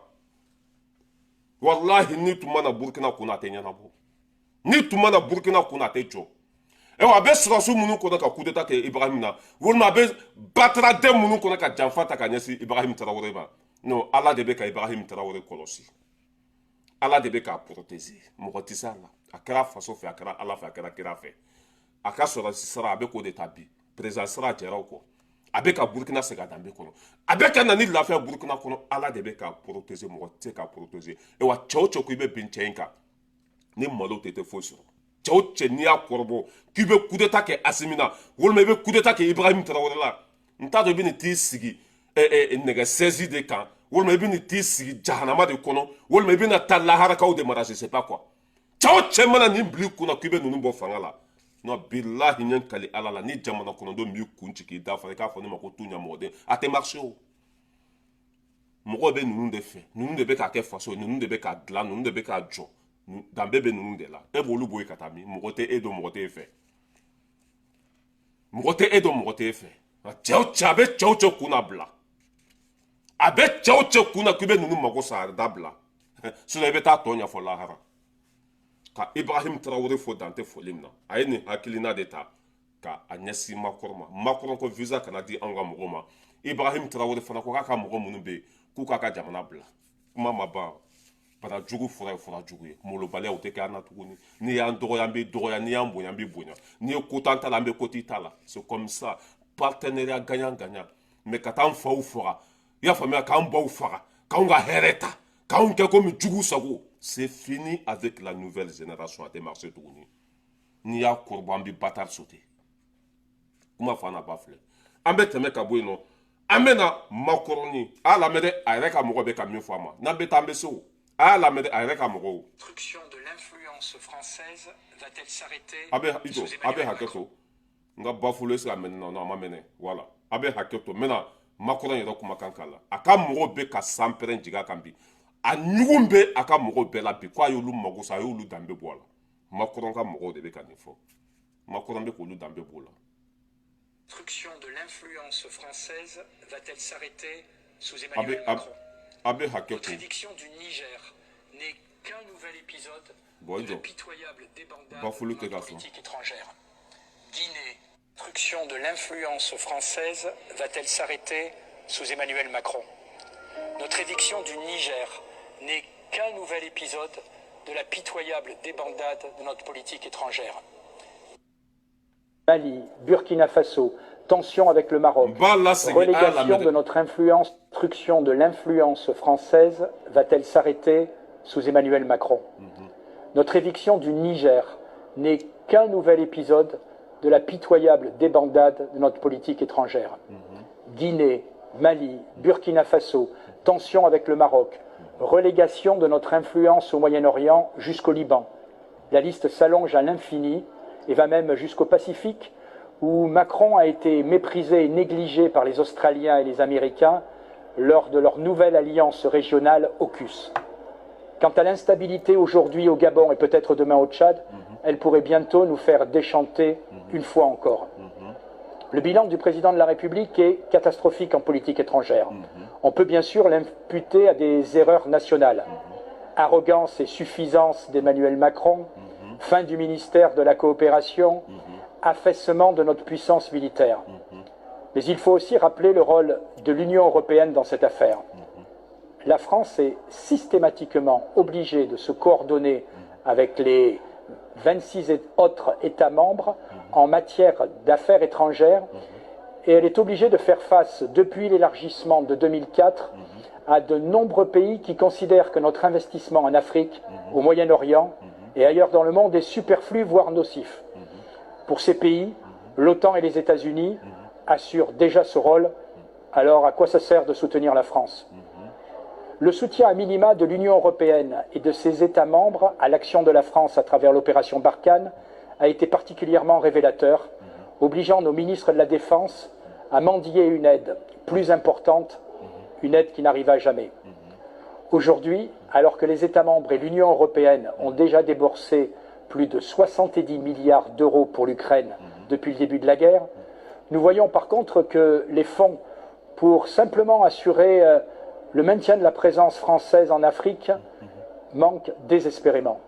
walahi, ni tun mana Burkina kunna, a tɛ ɲɛnabɔ. Ni tun mana Burkina kunna, a tɛ jɔ. Ayiwa, a bɛ sɔrɔsiw minnu kɔnɔ ka coup d'état kɛ Ibrahim na, walima a bɛ bataraden minnu kɔnɔ ka janfa ta ka ɲɛsin Ibrahim Traoré ma, non, Ala de bɛ ka Ibrahim Traoré kɔlɔsi, Ala de bɛ k'a protéger, mɔgɔ tɛ se a la. A kɛra faso fɛ, a kɛra Ala fɛ, a kɛra kira fɛ. A ka sɔrɔsi sara, a bɛ k'o de ta bi. Président sara jɛra o kɔ. A bɛ ka Burukina segin a danbe kɔnɔ, a bɛ ka na ni lafiya Burukina kɔnɔ. Ala de bɛ k'a protéger, mɔgɔ tɛ se k'a protéger. Wa cɛ o cɛ ko i bɛ bin cɛ in kan, ni malo tɛ, tɛ foyi sɔrɔ. Cɛ o cɛ, n'i y'a kɔrɔbɔ k'i bɛ coup d'état kɛ Asimi na, walima i bɛ coup d'état kɛ Ibrahim Traoré la, n t'a dɔn i bɛ t'i sigi nɛgɛ sɛzi de kan, walima i bɛ t'i sigi jahanama de kɔnɔ, walima i bɛna taa laharakaw de mara, je sais pas quoi. Cɛ o cɛ mana nin bila i kunna k'i bɛ ninnu bɔ fanga la, non, bilahi, n ye n kali Ala la, ni jamana kɔnɔdenw b'i kun ci k'i da fara, i k'a fɔ ne ma ko tu ɲamɔgɔden, a tɛ marcher. O mɔgɔw bɛ ninnu de fɛ, ninnu de bɛ k'a kɛ faso ye, ninnu de bɛ k'a dilan, ninnu de bɛ k'a jɔ, danbe bɛ ninnu de la. E b'olu bɔ yen ka taa min? Mɔgɔ tɛ e dɔn, mɔgɔ tɛ e fɛ, mɔgɔ tɛ e dɔn, mɔgɔ tɛ e fɛ. Cɛ o cɛ, a bɛ cɛ o cɛ kun na bila, a bɛ cɛ o cɛ kun na k'i bɛ ninnu mago sa, a dabila, sinon i bɛ taa tɔ ɲɛfɔ lahara. Ka Ibrahim Traoré fo dan tɛ foli min na. A ye nin hakilina de ta ka a ɲɛsin Macron ma. Macron ko visa kana di anw ka mɔgɔw ma. Ibrahim Traoré fana ko k'a ka mɔgɔ minnu bɛ yen, k'u k'a ka jamana bila. Kuma ma ban. Bana jugu fura ye fura jugu ye. Molobaliya, o tɛ kɛ an na tuguni. N'i y'an dɔgɔya, an bɛ dɔgɔya. N'i y'an bonya, an bɛ bonya. N'i ye ko t'an ta la, an bɛ ko t'i ta la. C'est comme ça, partenariat gagnant gagnant. Mais ka taa an faw faga, i y'a faamuya, k'an baw faga, k'anw ka hɛrɛ ta, k'anw kɛ komi jugu sago, c'est fini avec la nouvelle génération. A tɛ marcher tuguni. N'i y'a kɔrɔbɔ, an bɛ bâtard sauter. Kuma fa n'a ba filɛ. An bɛ tɛmɛ ka bɔ yen nɔ, an bɛ na Macron. A y'a lamɛn dɛ, a yɛrɛ ka mɔgɔ bɛ ka min fɔ a ma. N'an bɛ taa, an bɛ se o. A y'a lamɛn dɛ, a yɛrɛ ka mɔgɔw. De l'influence française va-t-elle s'arrêter? A bɛ i jɔ, a bɛ hakɛ to, n ka bafulu est-ce que a mɛnɛ? Non, a ma mɛnɛ. Voilà, a bɛ hakɛ to, n bɛna Macron yɛrɛ kumakan k'a la. A ka mɔgɔw bɛ ka sanpɛrɛn jigin a kan bi. A ɲugun bɛ a ka mɔgɔw bɛɛ la bi, ko a y'olu mago sa, a y'olu danbe bɔ a la. Macron ka mɔgɔw de bɛ ka nin fɔ. Macron bɛ k'olu danbe bɔ o la. Destruction de l'influence française va-t-elle s'arrêter sous Emmanuel Macron? A bɛ hakɛ Notre to. éviction du Niger n'est qu'un nouvel épisode Bon, de la pitoyable débandade Bafulu de notre tɛ ka sɔn. politique étrangère. Guinée, destruction de l'influence française va-t-elle s'arrêter sous Emmanuel Macron? Notre éviction du Niger n'est qu'un nouvel épisode de la pitoyable débandade de notre politique étrangère. Mali, Burkina Faso, tensions avec le Maroc, N b'a lasegin, a y'a relégation lamɛn de dɛ. notre influence, destruction de l'influence française va-t-elle s'arrêter sous Emmanuel Macron? Notre éviction du Niger n'est qu'un nouvel épisode de la pitoyable débandade de notre politique étrangère. Guinée, Mali, Burkina Faso, tensions avec le Maroc, relégation de notre influence au Moyen-Orient jusqu'au Liban. La liste s'allonge à l'infini et va même jusqu'au Pacifique, où Macron a été méprisé et négligé par les Australiens et les Américains lors de leur nouvelle alliance régionale AUKUS. Quant à l'instabilité aujourd'hui au Gabon et peut-être demain au Tchad, elle pourrait bientôt nous faire déchanter une fois encore. Le bilan du président de la République est catastrophique en politique étrangère. On peut bien sûr l'imputer à des erreurs nationales. Arrogance et suffisance d'Emmanuel Macron, fin du ministère de la coopération, affaissement de notre puissance militaire. Mais il faut aussi rappeler le rôle de l'Union européenne dans cette affaire. La France est systématiquement obligée de se coordonner avec les 26 autres États membres en matière d'affaires étrangères et elle est obligée de faire face, depuis l'élargissement de 2004, à de nombreux pays qui considèrent que notre investissement en Afrique, au Moyen-Orient et ailleurs dans le monde est superflu, voire nocif. Pour ces pays, l'OTAN et les États-Unis assurent déjà ce rôle, alors à quoi ça sert de soutenir la France? Le soutien à minima de l'Union européenne et de ses États membres à l'action de la France à travers l'opération Barkhane a été particulièrement révélateur. Obligeant nos ministres de la Défense à mendier une aide plus importante, une aide qui n'arriva jamais. Aujourd'hui, alors que les États membres et l'Union européenne ont déjà déboursé plus de 70 milliards d'euros pour l'Ukraine depuis le début de la guerre, nous voyons par contre que les fonds pour simplement assurer le maintien de la présence française en Afrique manquent désespérément.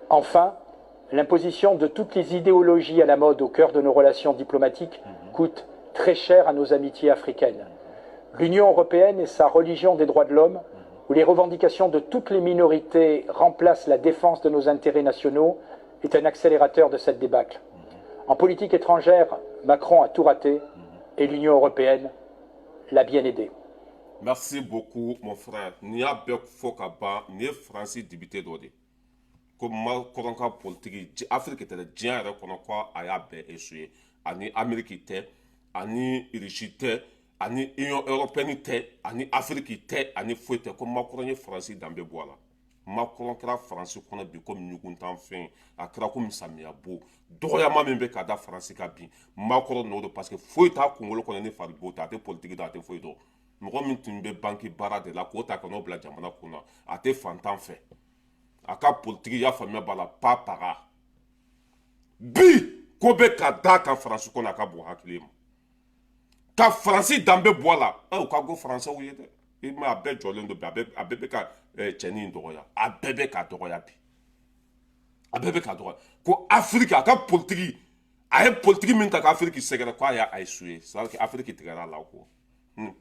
Enfin, l'imposition de toutes les idéologies à la mode au cœur de nos relations diplomatiques coûte très cher à nos amitiés africaines. L'Union européenne et sa religion des droits de l'homme, où les revendications de toutes les minorités remplacent la défense de nos intérêts nationaux, est un accélérateur de cette débâcle. En politique étrangère, Macron a tout raté et l'Union européenne l'a bien aidé. Merci beaucoup, mon frère. N'i y'a bɛɛ fɔ ka ban, nin ye Faransi député dɔ de ye ko Macron ka politiki Afiriki tɛ dɛ, diɲɛ yɛrɛ kɔnɔ, ko a y'a bɛɛ échoué. Ani Ameriki tɛ, ani Irisi tɛ, ani Union européenne tɛ, ani Afiriki tɛ, ani foyi tɛ, ko Macron ye Faransi danbe bɔ a la. Macron kɛra Faransi kɔnɔ bi komi ɲuguntanfɛn, a kɛra komi samiya bo. Dɔgɔyama min bɛ ka da Faransi kan bi, Macron nɔ don, parce que foyi t'a kunkolo kɔnɔ ni faribo tɛ. A tɛ politiki dɔn, a tɛ foyi dɔn. Mɔgɔ min tun bɛ banki baara de la, k'o ta ka n'o bila jamana kunna, a tɛ fantan fɛ. A ka politiki, y'a faamuya b'a la, pa paga bi ko bɛ ka da kan Faransi kɔnɔ, a ka bon hakili ma ka Faransi danbe bɔ a la. Ɛ, u ka go Faransɛw ye dɛ. I ma, a bɛɛ jɔlen don bi, a bɛɛ bɛ ka cɛnin in dɔgɔya, a bɛɛ bɛ ka dɔgɔya bi, a bɛɛ bɛ ka dɔgɔya ko Afiriki, a ka politiki, a ye politiki min ta ka Afiriki sɛgɛrɛ, k'a y'a échoué. C'est à dire que Afiriki tigɛra a la. Ko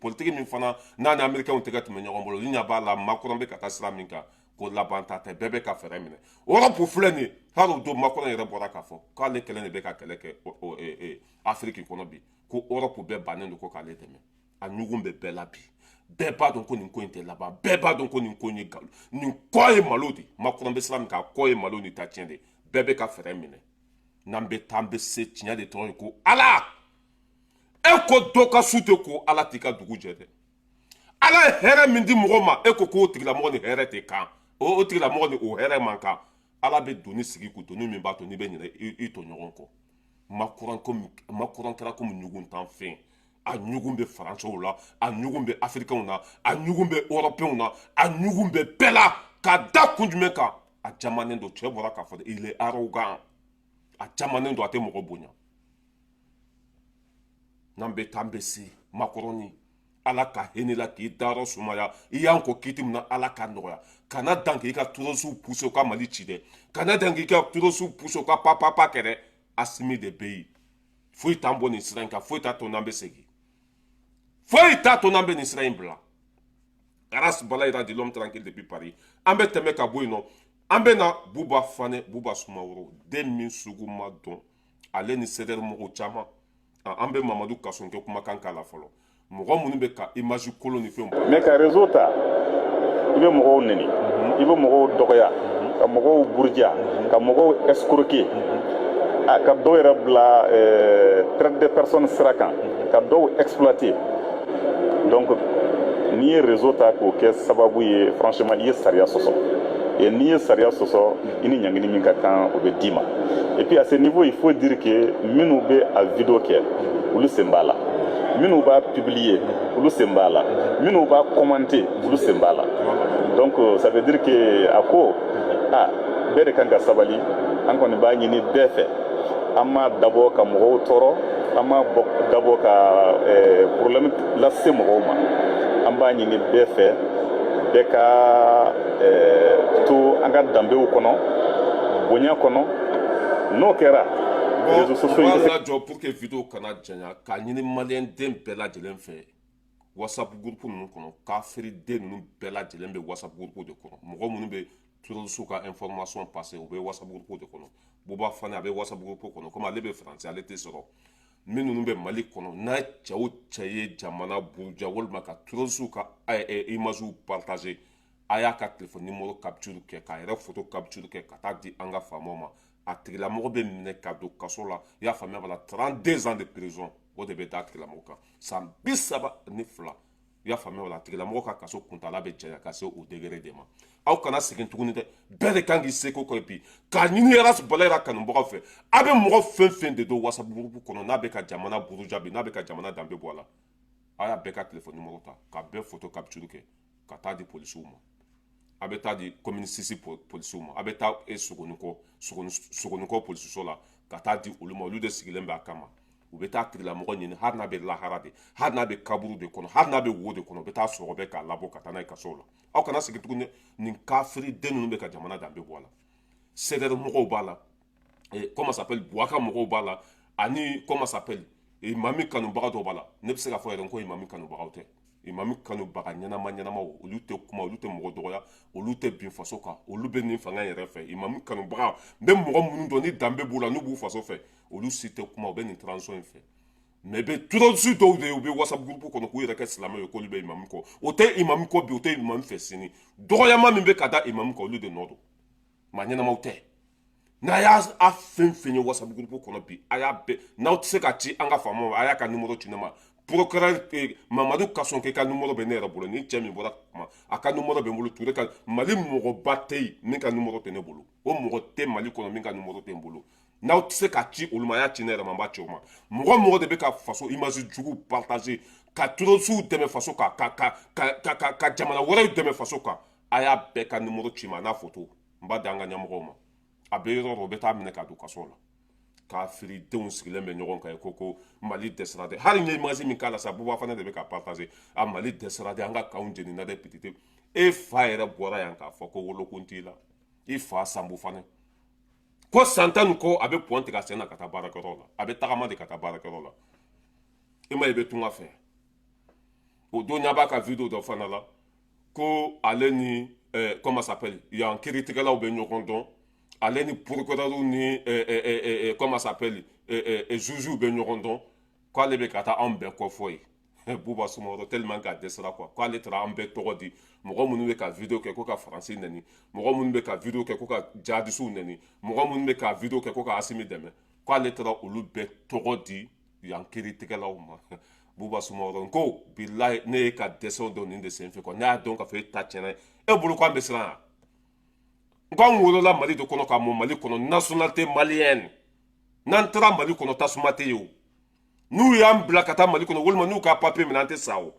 politiki min fana n'a ni Américains tɛgɛ tun bɛ ɲɔgɔn bolo, ni ɲɛ b'a la, Macron bɛ ka taa sira min kan, ko laban ta tɛ. Bɛɛ bɛ ka fɛɛrɛ minɛ. Europe filɛ nin ye, hali o don Macron yɛrɛ bɔra k'a fɔ k'ale kɛlɛ de bɛ ka kɛlɛ kɛ Afiriki kɔnɔ bi, ko Europe bɛɛ bannen don ko k'ale dɛmɛ. A ɲugun bɛ bɛɛ la bi, bɛɛ b'a dɔn ko nin ko in tɛ laban, bɛɛ b'a dɔn ko nin ko in ye nkalon, nin kɔ ye malo de. Macron bɛ sira min kan, a kɔ ye malo ni ta tiɲɛ de. Bɛɛ bɛ ka fɛɛrɛ minɛ. N'an bɛ taa, an bɛ se. Tiɲɛ de tɔgɔ ye ko Ala. E ko dɔ ka su tɛ ko Ala t'i ka dugu jɛ dɛ. Ala ye hɛrɛ min di mɔgɔ ma, e ko k'o tigilamɔgɔ ni hɛrɛ tɛ kan, o tigilamɔgɔ ni o hɛrɛ man kan. Ala bɛ doni sigi k'u doni min b'a to n'i bɛ ɲinɛ i tɔɲɔgɔn kɔ. Macron komi Macron kɛra komi ɲuguntanfɛn. A ɲugun bɛ Faransɛw la, a ɲugun bɛ Afirikɛnw na, a ɲugun bɛ Européenw na, a ɲugun bɛ bɛɛ la. Ka da kun jumɛn kan? A jamanen don. Cɛ bɔra k'a fɔ, il est arrogant, a jamanen don, a tɛ mɔgɔ bonya. N'an bɛ taa, an bɛ se. Macron, Ala ka hinɛ la k'i dayɔrɔ sumaya. I y'an ko kiti min na, Ala ka nɔgɔya. Kana dan k'i ka terroristew pousser u ka Mali ci dɛ, kana dan k'i ka terroristew pousser u ka papapa kɛ dɛ. Asimi de bɛ yen, foyi t'an bɔ nin sira in kan, foyi t'a to n'an bɛ segin, foyi t'a to n'an bɛ nin sira in bila. Ras Balayira de l'homme tranquille depuis Paris. An bɛ tɛmɛ ka bɔ yen nɔ, an bɛ na Buba Fanɛ, Buba Sumaworo, den min sugu ma dɔn, ale ni CDR mɔgɔw caman. An bɛ Mamadu Kasɔnkɛ kumakan k'a la fɔlɔ. Mɔgɔ minnu bɛ ka image kolon ni fɛnw. Mais ka réseau ta, i bɛ mɔgɔw neni, i bɛ mɔgɔw dɔgɔya, ka mɔgɔw buruja, ka mɔgɔw escroquer, ka dɔw yɛrɛ bila traite de personnes sira kan, ka dɔw exploiter. Donc n'i ye réseau ta k'o kɛ sababu ye, franchement, i ye sariya sɔsɔ. Et n'i ye sariya sɔsɔ, i ni ɲangini min ka kan, o bɛ d'i ma. Et puis à ce niveau, il faut dire que minnu bɛ a vidéo kɛ, olu sen b'a la, minnu b'a publier, olu sen b'a la, minnu b'a commenter, olu sen b'a la. Donc ça veut dire que a ko ah, bɛɛ de kan ka sabali. An kɔni b'a ɲini bɛɛ fɛ, an m'a dabɔ ka mɔgɔw tɔɔrɔ, an m'a dabɔ ka problème lase mɔgɔw ma. An b'a ɲini bɛɛ fɛ, bɛɛ ka to an ka danbew kɔnɔ, bonya kɔnɔ. N'o kɛra, réseaux sociaux in b'a lajɔ pour que vidéo kana janya. K'a ɲini maliyɛn den bɛɛ lajɛlen fɛ, WhatsApp groupe ninnu kɔnɔ, kafiri den ninnu bɛɛ lajɛlen bɛ WhatsApp groupe de kɔnɔ. Mɔgɔ minnu bɛ terroriste ka information passer, u bɛ WhatsApp groupe de kɔnɔ. Buba Fane, a bɛ WhatsApp groupe kɔnɔ. Komi ale bɛ Faransi, ale tɛ sɔrɔ. Min ninnu bɛ Mali kɔnɔ, n'a cɛ o cɛ ye jamana buruja walima ka terroriste ka image partager, a y'a ka téléphone numéro capture kɛ, k'a yɛrɛ photo capture kɛ ka taa di an ka faamaw ma. A tigilamɔgɔ bɛ minɛ ka don kaso la. I y'a faamuya b'a la, 32 ans de prison, o de bɛ da a tigilamɔgɔ kan, san 32. I y'a faamuya o la, a tigilamɔgɔ ka kaso kuntala bɛ janya ka se o degré de ma. Aw kana segin tuguni dɛ. Bɛɛ de kan k'i seko kɛ bi k'a ɲini Ras Balayira kanubagaw fɛ. A bɛ mɔgɔ fɛn fɛn de don WhatsApp groupe kɔnɔ, n'a bɛ ka jamana buruja bi, n'a bɛ ka jamana danbe bɔ a la, a y'a bɛɛ ka téléphone numéro ta ka bɛɛ photo capture kɛ ka taa di polisiw ma. A bɛ taa di commune 6 polisiw ma. A bɛ taa e Sogonikɔ, Sogonikɔ polisiso la, ka taa di olu ma. Olu de sigilen bɛ a kama. U bɛ taa tigilamɔgɔ ɲini, hali n'a bɛ lahara de, hali n'a bɛ kaburu de kɔnɔ, hali n'a bɛ wo de kɔnɔ, u bɛ taa sɔgɔ bɛ k'a labɔ ka taa n'a ye kaso la. Aw kana segin tuguni. Nin kafiri den ninnu bɛ ka jamana danbe bɔ a la. CDR mɔgɔw b'a la, comment s'appelle, Buwaka mɔgɔw b'a la, ani comment s'appelle, imami kanubaga dɔw b'a la. Ne bɛ se k'a fɔ yɛrɛ ko imami kanubagaw tɛ, imami kanubaga ɲɛnama ɲɛnamaw, olu tɛ kuma, olu tɛ mɔgɔ dɔgɔya, olu tɛ bin faso kan, olu bɛ nin fanga yɛrɛ fɛ. Imami kanubaga n bɛ mɔgɔ minnu dɔn ni danbe b'u la, n'u b'u faso fɛ, olu si tɛ kuma, u bɛ nin transition in fɛ. Mais bɛ terroriste dɔw de ye, u bɛ WhatsApp groupe kɔnɔ k'u yɛrɛ kɛ silamɛw ye, k'olu bɛ imami kɔ. O tɛ imami kɔ bi, o tɛ imami fɛ sini. Dɔgɔyama min bɛ ka da imami kɔ, olu de nɔ don. Maa ɲɛnamaw tɛ. N'a y'a a fɛn fɛn ye WhatsApp groupe kɔnɔ bi, a y'a bɛɛ, n'aw tɛ se ka ci an ka faamaw ma, a y'a ka numéro ci ne ma. Procureur Mamadu Kasɔnke ka numéro bɛ ne yɛrɛ bolo. Ni cɛ min bɔra kuma, a ka numéro bɛ n bolo. Ture ka Mali mɔgɔba tɛ yen min ka numéro tɛ ne bolo. O mɔgɔ tɛ Mali kɔnɔ min ka numéro tɛ n bolo. N'aw tɛ se ka ci olu ma, a y'a ci ne yɛrɛ ma, n b'a ci o ma. Mɔgɔ mɔgɔ de bɛ ka faso image jugu partager, ka terroriste dɛmɛ faso kan, ka jamana wɛrɛw dɛmɛ faso kan, a y'a bɛɛ ka numéro ci ma n'a photo, n b'a di an ka ɲɛmɔgɔw ma. A bɛ yɔrɔ o yɔrɔ, u bɛ taa minɛ ka don kaso la. Kafiri denw sigilen bɛ ɲɔgɔn kan ko Mali dɛsɛra dɛ. Hali n ye image min k'a la sa, Buba fana de bɛ ka partager. A Mali dɛsɛra dɛ, an ka kanw jenina dɛ, pitite. E fa yɛrɛ bɔra yan k'a fɔ ko wolokun t'i la. I fa Sanbu fana ko san 10 ni kɔ, a bɛ pɔn tigɛ a sen na ka taa baarakɛyɔrɔ la, a bɛ tagama de ka taa baarakɛyɔrɔ la. E ma ye, i bɛ tunga fɛ. O don ɲɛ b'a ka vidéo dɔ fana la ko ale ni comment s'appelle, yan kiiritigɛlaw bɛ ɲɔgɔn dɔn, ale ni procureur ni comment s'appelle, juge bɛ ɲɔgɔn dɔn, k'ale bɛ ka taa anw bɛɛ kɔfɔ ye. Buba Sumaworo tellement k'a dɛsɛra quoi, k'ale taara an bɛɛ tɔgɔ di, mɔgɔ minnu bɛ ka vidéo kɛ ko ka Faransi nɛni, mɔgɔ minnu bɛ ka vidéo kɛ ko ka jihadisiw nɛni, mɔgɔ minnu bɛ ka vidéo kɛ ko ka Asimi dɛmɛ, k'ale taara olu bɛɛ tɔgɔ di yan kiiritigɛlaw ma. Buba Sumaworo ko bilahi, ne ye ka dɛsɛw dɔn nin de senfɛ quoi. Ne y'a dɔn k'a fɔ e ta tiɲɛna e bolo, k'an bɛ siran yan. N k'an wolola Mali de kɔnɔ, ka mɔ Mali kɔnɔ, nationalité malienne. N'an taara Mali kɔnɔ, tasuma tɛ yen o. N'u y'an bila ka taa Mali kɔnɔ, walima n'u ka papier minɛ, an tɛ sa o.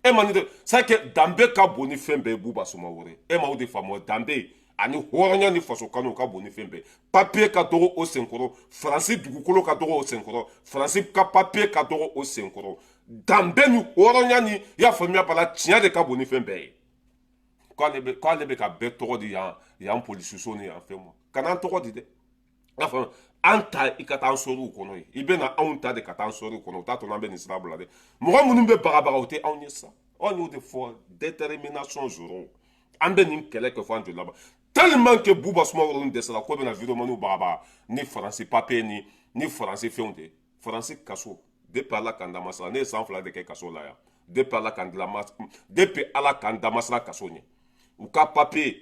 E ma nin de c'est que danbe ka bon ni fɛn bɛɛ ye. Buba Sumaworo, e ma o de faamu? Danbe ani hɔrɔnya ni faso kanu ka bon ni fɛn bɛɛ. Papier ka dɔgɔ o senkɔrɔ, Faransi dugukolo ka dɔgɔ o senkɔrɔ, Faransi ka papier ka dɔgɔ o senkɔrɔ. Danbe ni hɔrɔnya ni, i y'a faamuya bala, tiɲɛ de ka bon ni fɛn bɛɛ ye. K'ale bɛ ka bɛɛ tɔgɔ di yan, yan polisiso ni yan fɛn ma. Kana an tɔgɔ di dɛ, i y'a faamu? An ta, i ka taa an sɔriw kɔnɔ yen. I bɛ na anw ta de ka taa an sɔriw kɔnɔ. O t'a to n'an bɛ nin sira bila dɛ. Mɔgɔ minnu bɛ bagabaga, o tɛ anw ye sa. Anw y'o de fɔ, détermination zéro. An bɛ nin kɛlɛ kɛ fo an joli laban, tellement que Buba Sumaworo dɛsɛra ko bɛna vidéomanw bagabaga ni Faransi papier ni Faransi fɛnw de. Faransi kaso, depuis Ala k'an damasira, ne ye san 2 de kɛ kaso la yan. Depuis Ala k'an depuis Ala k'an damasira kaso ɲɛ, u ka papier,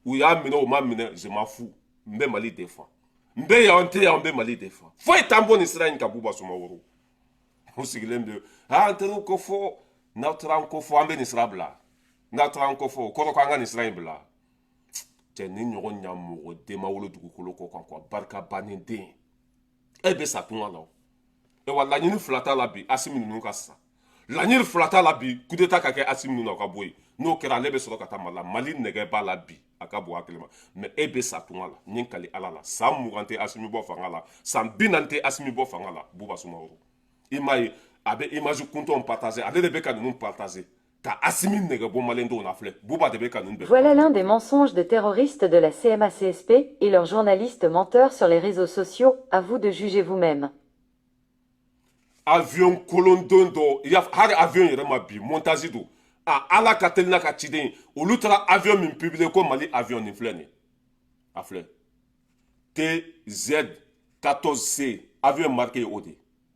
u y'a minɛ, u ma minɛ, je m'en fous. N bɛ Mali défend. N bɛ yan, n tɛ yan, n bɛ Mali défend. Foyi t'an bɔ nin sira in kan. Buba Sumaworo, u sigilen bɛ, ah, an taara ko fɔ, n'aw taara an ko fɔ, an bɛ nin sira bila. N'aw taara an ko fɔ, o kɔrɔ ko an ka nin sira in bila. Cɛ, ni ɲɔgɔn ɲa mɔgɔ den ma wolo dugukolo kɔ kan quoi. Barika bannen den, e bɛ sa tunga la o. Wa laɲini fila t'a la bi, Asimi ninnu ka sa. Laɲini fila t'a la bi, coup d'état ka kɛ Asimi ninnu na, o ka bɔ yen. N'o kɛra, ale bɛ sɔrɔ ka taa Mali la. Mali nɛgɛ b'a la bi, a ka bon hakili ma. Mais e bɛ sa tunga la. N ye n kali Ala la, san 20 tɛ Asimi bɔ fanga la, san 40 tɛ Asimi bɔ fanga la. Buba Sumaworo, i m'a ye, a bɛ image kuntanw partager. Ale de bɛ ka ninnu partager ka Asimi nɛgɛ bɔ maliyɛndenw na. Filɛ, Buba de bɛ ka ninnu bɛɛ. Voilà l'un des mensonges de terroristes de la CMA-CSP et leurs journalistes menteurs sur les réseaux sociaux. À vous de juger vous-même. Avion kolondon dɔ, i y'a hali avion yɛrɛ ma bi, montage don. A Ala ka teli n'a ka ciden ye. Olu taara avion min publier ko Mali avion, nin filɛ nin, a filɛ, TZ 14C, avion marqué o de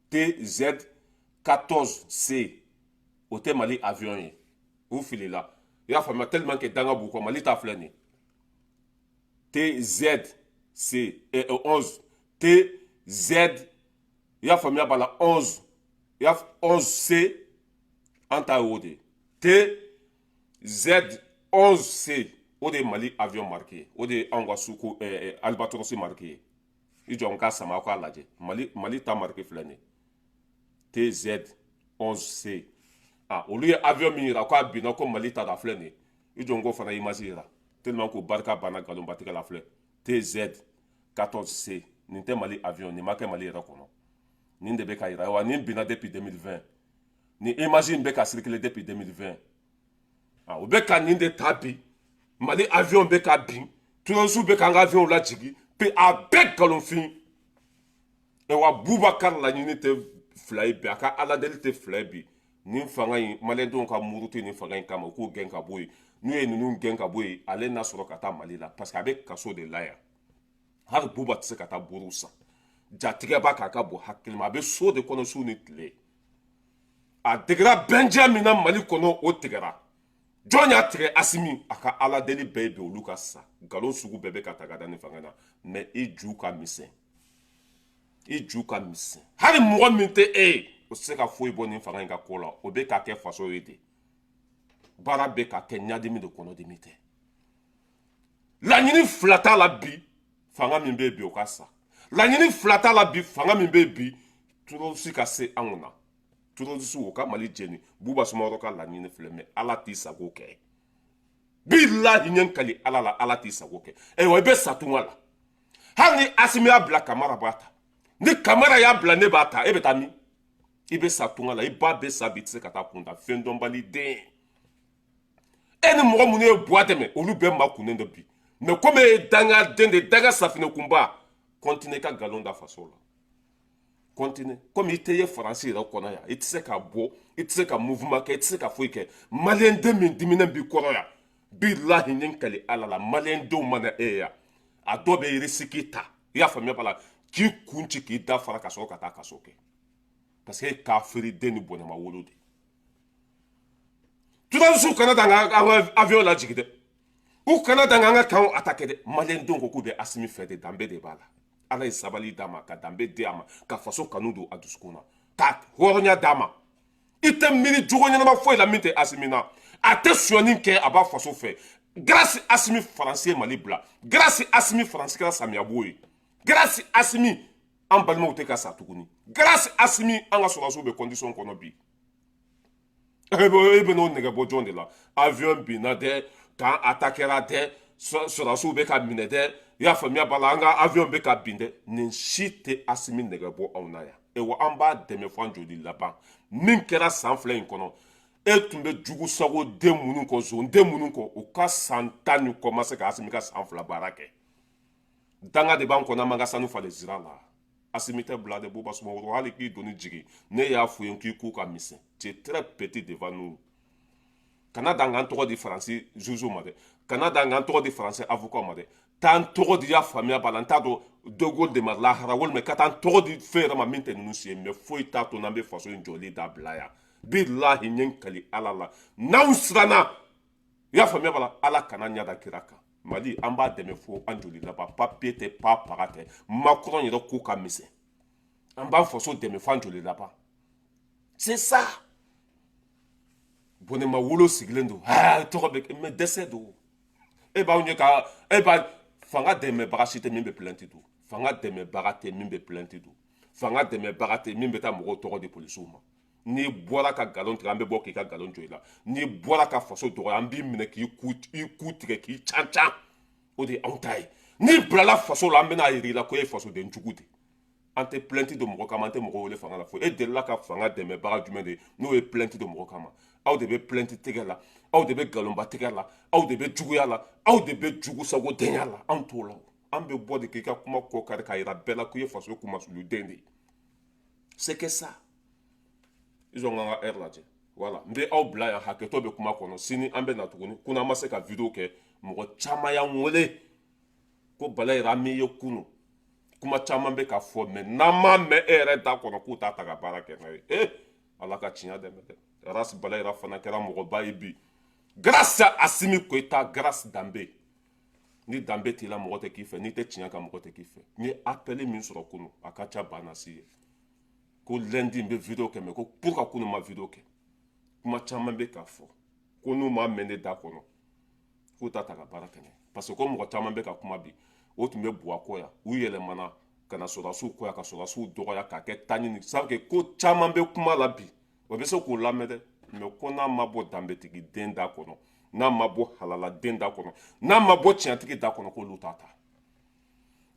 TZ 14C, o tɛ Mali avion ye. U filila, i y'a faamuya, tellement que danga b'u kɔ. Mali ta filɛ nin, TZC 11 TZ, i y'a faamuya b'a la, 11, i y'a 11C, an ta y'o de ye. TZ 11C, o de ye Mali avion marque ye, o de ye anw ka suko Albatros marque ye. I jɔ n ka sama aw k'a lajɛ. Mali ta marque filɛ nin ye, TZ 11C. Ah, olu ye avion min yira k'a binna ko Mali ta da filɛ nin ye. I jɔ n k'o fana image yira, tellement ko barika banna nkalonbatigɛ la. Filɛ, TZ 14C. Nin tɛ Mali avion, nin ma kɛ Mali yɛrɛ kɔnɔ. Nin de bɛ ka yira wa nin binna depuis 2020. Nin image in bɛ ka circuler depuis 2020. Ah, u bɛ ka nin de ta bi. Mali avion bɛ ka bin, terroristes bɛ k'an ka avion lajigin pe, a bɛɛ nkalonfin. Wa Bubakar laɲini tɛ fila ye bi, a ka aladeli tɛ fila ye bi. Nin fanga in, maliyɛndenw ka muruti nin fanga in kama, u k'u gɛn ka bɔ yen. N'u ye ninnu gɛn ka bɔ yen, ale n'a sɔrɔ ka taa Mali la, parce que a bɛ kaso de la yan. Hali Buba tɛ se ka taa buru san, jatigɛ b'a k'a ka bɔ hakili ma. A bɛ so de kɔnɔ su ni tile. A degera bɛnjɛ min na Mali kɔnɔ, o tigɛra. Jɔn y'a tigɛ? Asimi. A ka ala deli bɛɛ ye bi olu ka sa. Nkalon sugu bɛɛ bɛ ka ta ka da nin fanga na, mais i ju ka misɛn, i ju ka misɛn. Hali mɔgɔ min tɛ e ye, o tɛ se ka foyi bɔ nin fanga in ka ko la. O bɛ ka kɛ faso ye de, baara bɛ ka kɛ ɲadimi de, kɔnɔdimi tɛ. Laɲini fila t'a la bi, fanga min bɛ yen bi, o ka sa. Laɲini fila t'a la bi, fanga min bɛ yen bi, terroriste ka se anw na, terroriste o ka Mali jeni. Buba Sumaworo ka laɲini filɛ, mais Ala t'i sago kɛ. Bilahi, ɲɛ kali Ala la, Ala t'i sago kɛ. Ayiwa, i bɛ sa tunga la. Hali ni Asimi y'a bila, Kamara b'a ta. Ni Kamara y'a bila, ne b'a ta. E bɛ taa min? I bɛ sa tunga la, i ba bɛ sa bi, i tɛ se ka taa kunda. Fɛn dɔnbali den, e ni mɔgɔ minnu ye buwa dɛmɛ, olu bɛɛ ma kunnen don bi. Mais komi e ye dangaden de, danga safinɛkunba, continue ka nkalon da faso la, continue. Komi i tɛ ye Faransi yɛrɛ kɔnɔ yan, i tɛ se ka bɔ, i tɛ se ka mouvement kɛ, i tɛ se ka foyi kɛ. Maliyɛn den min diminen b'i kɔrɔ yan, bilahi, n ye n kali Ala la, maliyɛn denw mana e ye yan, a dɔw bɛ risque ta, i y'a faamuya b'a la, k'i kun ci, k'i da fara, ka sɔrɔ ka taa kaso kɛ, parce que e kafiri den ni bɔnɛma wolo de. Terroriste kana dan an ka avion lajigin dɛ, u kana dan an ka camp attaquer dɛ. Maliyɛn denw ko k'u bɛ Asimi fɛ de, danbe de b'a la. Ala ye sabali d'a ma, ka danbe di a ma, ka faso kanu don a dusukun na, ka hɔrɔnya d'a ma. I tɛ miiri jogo ɲɛnama foyi la min tɛ Asimi na. A tɛ sonyani kɛ, a b'a faso fɛ. Grâce Asimi, Faransi ye Mali bila. Grâce Asimi, Faransi kɛra samiyabo ye. Grâce Asimi, an balimaw tɛ ka sa tuguni. Grâce Asimi, an ka sɔrɔdasiw bɛ condition kɔnɔ bi. E bɛ n'o nɛgɛ bɔ jɔn de la? Avion binna dɛ, camp attaquera dɛ, sɔrɔdasiw bɛ ka minɛ dɛ, i y'a faamuya b'a la, an ka avion bɛ ka bin dɛ. Nin si tɛ Asimi nɛgɛ bɔ anw na yan. Wa an b'a dɛmɛ fo an joli laban. Min kɛra san 2 in kɔnɔ, e tun bɛ jugu sago den minnu kɔ, zon den minnu kɔ, u ka san 10 ni kɔ ma se ka Asimi ka san 2 baara kɛ. Danga de b'an kɔnɔ, an b'an ka sanu falen zira la. Asimi tɛ bila de. Buba Sumaworo, hali k'i doni jigin, ne y'a fɔ ye k'i k'u ka misɛn. Tu es très petit devant nous. Kana dan k'an tɔgɔ di Faransi juge ma dɛ, kana dan k'an tɔgɔ di Faransi avocat ma dɛ. T'an tɔgɔ di, y'a faamuya b'a la, n t'a dɔn De Gaulle de ma lahara, walima ka taa n tɔgɔ di fɛn yɛrɛ ma min tɛ ninnu si ye. Mais foyi t'a to n'an bɛ faso in jɔli dabila yan. Bilahi, n ye n kali Ala la, n'anw siranna, i y'a faamuya b'a la, Ala kana ɲɛ da kira kan. Mali, an b'a dɛmɛ fo an joli laban. Papier tɛ pa, paga tɛ. Macron yɛrɛ ko ka misɛn. An b'an faso dɛmɛ fo an joli laban, c'est ça. Bɔnɛma wolo sigilen don, tɔgɔ bɛ mais dɛsɛ don. E b'anw ye ka e b'a fanga dɛmɛbaga si tɛ min bɛ plainte don. Fanga dɛmɛbaga tɛ min bɛ plainte don. Fanga dɛmɛbaga tɛ min bɛ taa mɔgɔw tɔgɔ di polisiw ma. N'i bɔra ka nkalon tigɛ, an bɛ bɔ k'i ka nkalon jɔ i la. N'i bɔra ka faso dɔgɔya, an b'i minɛ k'i ku, i ku tigɛ k'i can can. O de ye anw ta ye. N'i bilala faso la, an bɛna yir'i la ko e ye fasoden jugu de. An tɛ plainte don mɔgɔ kama, an tɛ mɔgɔ wele fanga la. Fo e delila ka fanga dɛmɛbaga jumɛn de n'o ye plainte don mɔgɔ kama? Aw de bɛ plainte tigɛ la, aw de bɛ nkalonba tigɛ la, aw de bɛ juguya la, aw de bɛ jugusago denya la. Anw t'o la. An bɛ bɔ de k'i ka kuma kɔ kari k'a yira bɛɛ la k'i ye faso kumasuluden de ye. C'est que ça. Ils ont an ka heure lajɛ. Voilà, n bɛ aw bila yan, hakɛtɔ bɛ kuma kɔnɔ. Sini an bɛ na tuguni. Kunun an ma se ka vidéo kɛ, mɔgɔ caman y'an wele ko Bala yɛrɛ, an m'i ye kunun. Kuma caman bɛ ka fɔ, mais n'an m'a mɛn e yɛrɛ da kɔnɔ k'u t'a ta ka baara kɛ n'a ye, eh, Ala ka tiɲɛ dɛmɛ dɛ. Ras Bala yɛrɛ fana kɛra mɔgɔba ye bi grâce à Assimi Goïta, grâce danbe. Ni danbe t'i la, mɔgɔ tɛ k'i fɛ. N'i tɛ tiɲɛ kan, mɔgɔ tɛ k'i fɛ. N ye appel min sɔrɔ kunun, a ka ca banasi ye ko lundi n bɛ vidéo kɛ, mais ko pour ka kunun ma vidéo kɛ. Kuma caman bɛ ka fɔ. Ko n'u m'a mɛn ne da kɔnɔ, k'u ta ta ka baara kɛ n'a ye, parce que ko mɔgɔ caman bɛ ka kuma bi, o tun bɛ buwa kɔ yan, u yɛlɛmana ka na sɔrɔdasiw kɔ yan, ka sɔrɔdasiw dɔgɔya k'a kɛ taɲini ni sabu ko caman bɛ kuma la bi, o bɛ se k'o lamɛn dɛ. Mais ko n'a ma bɔ danbetigi den da kɔnɔ, n'a ma bɔ halala den da kɔnɔ, n'a ma bɔ tiɲɛtigi da kɔnɔ, k'olu t'a ta.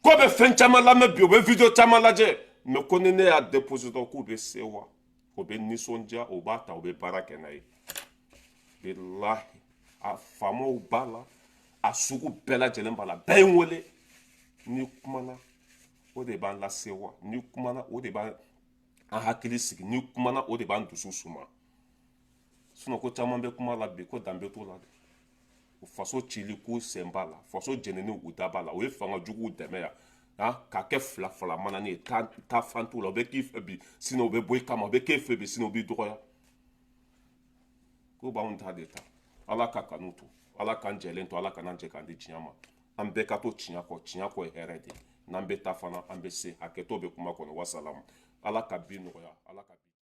Ko bɛ fɛn caman lamɛn bi, o bɛ vidéo caman lajɛ, mais ko ni ne y'a déposé dɔrɔn, k'u bɛ sewa, o bɛ nisɔndiya, o b'a ta, o bɛ baara kɛ n'a ye. Bilahi, a faamaw b'a la, a sugu bɛɛ lajɛlen b'a la, bɛɛ ye n wele. N'i kumana, o de b'an lasewa. N'i kumana, o de b'an an hakili sigi. N'i kumana, o de b'an dusu suma. Sinon ko caman bɛ kuma la bi, ko danbe t'o la dɛ. O faso cili, k'u sen b'a la, faso jenini, u da b'a la. O ye fanga juguw dɛmɛ yan k'a kɛ fila fila manani ye. Taa fan t'u la. O bɛ k'i fɛ bi, sini o bɛ bɔ i kama. O bɛ k'e fɛ bi, sini o b'i dɔgɔya. Ko b'anw ta de ta. Ala ka kanu to, Ala k'an jɛlen to, Ala kan'an jɛ k'an di tiɲɛ ma. An bɛɛ ka to tiɲɛ kɔ. Tiɲɛ kɔ ye hɛrɛ de ye. N'an bɛ taa fana, an bɛ se. Hakɛto bɛ kuma kɔnɔ. Wasalamu. Ala ka bi nɔgɔya, Ala ka bi.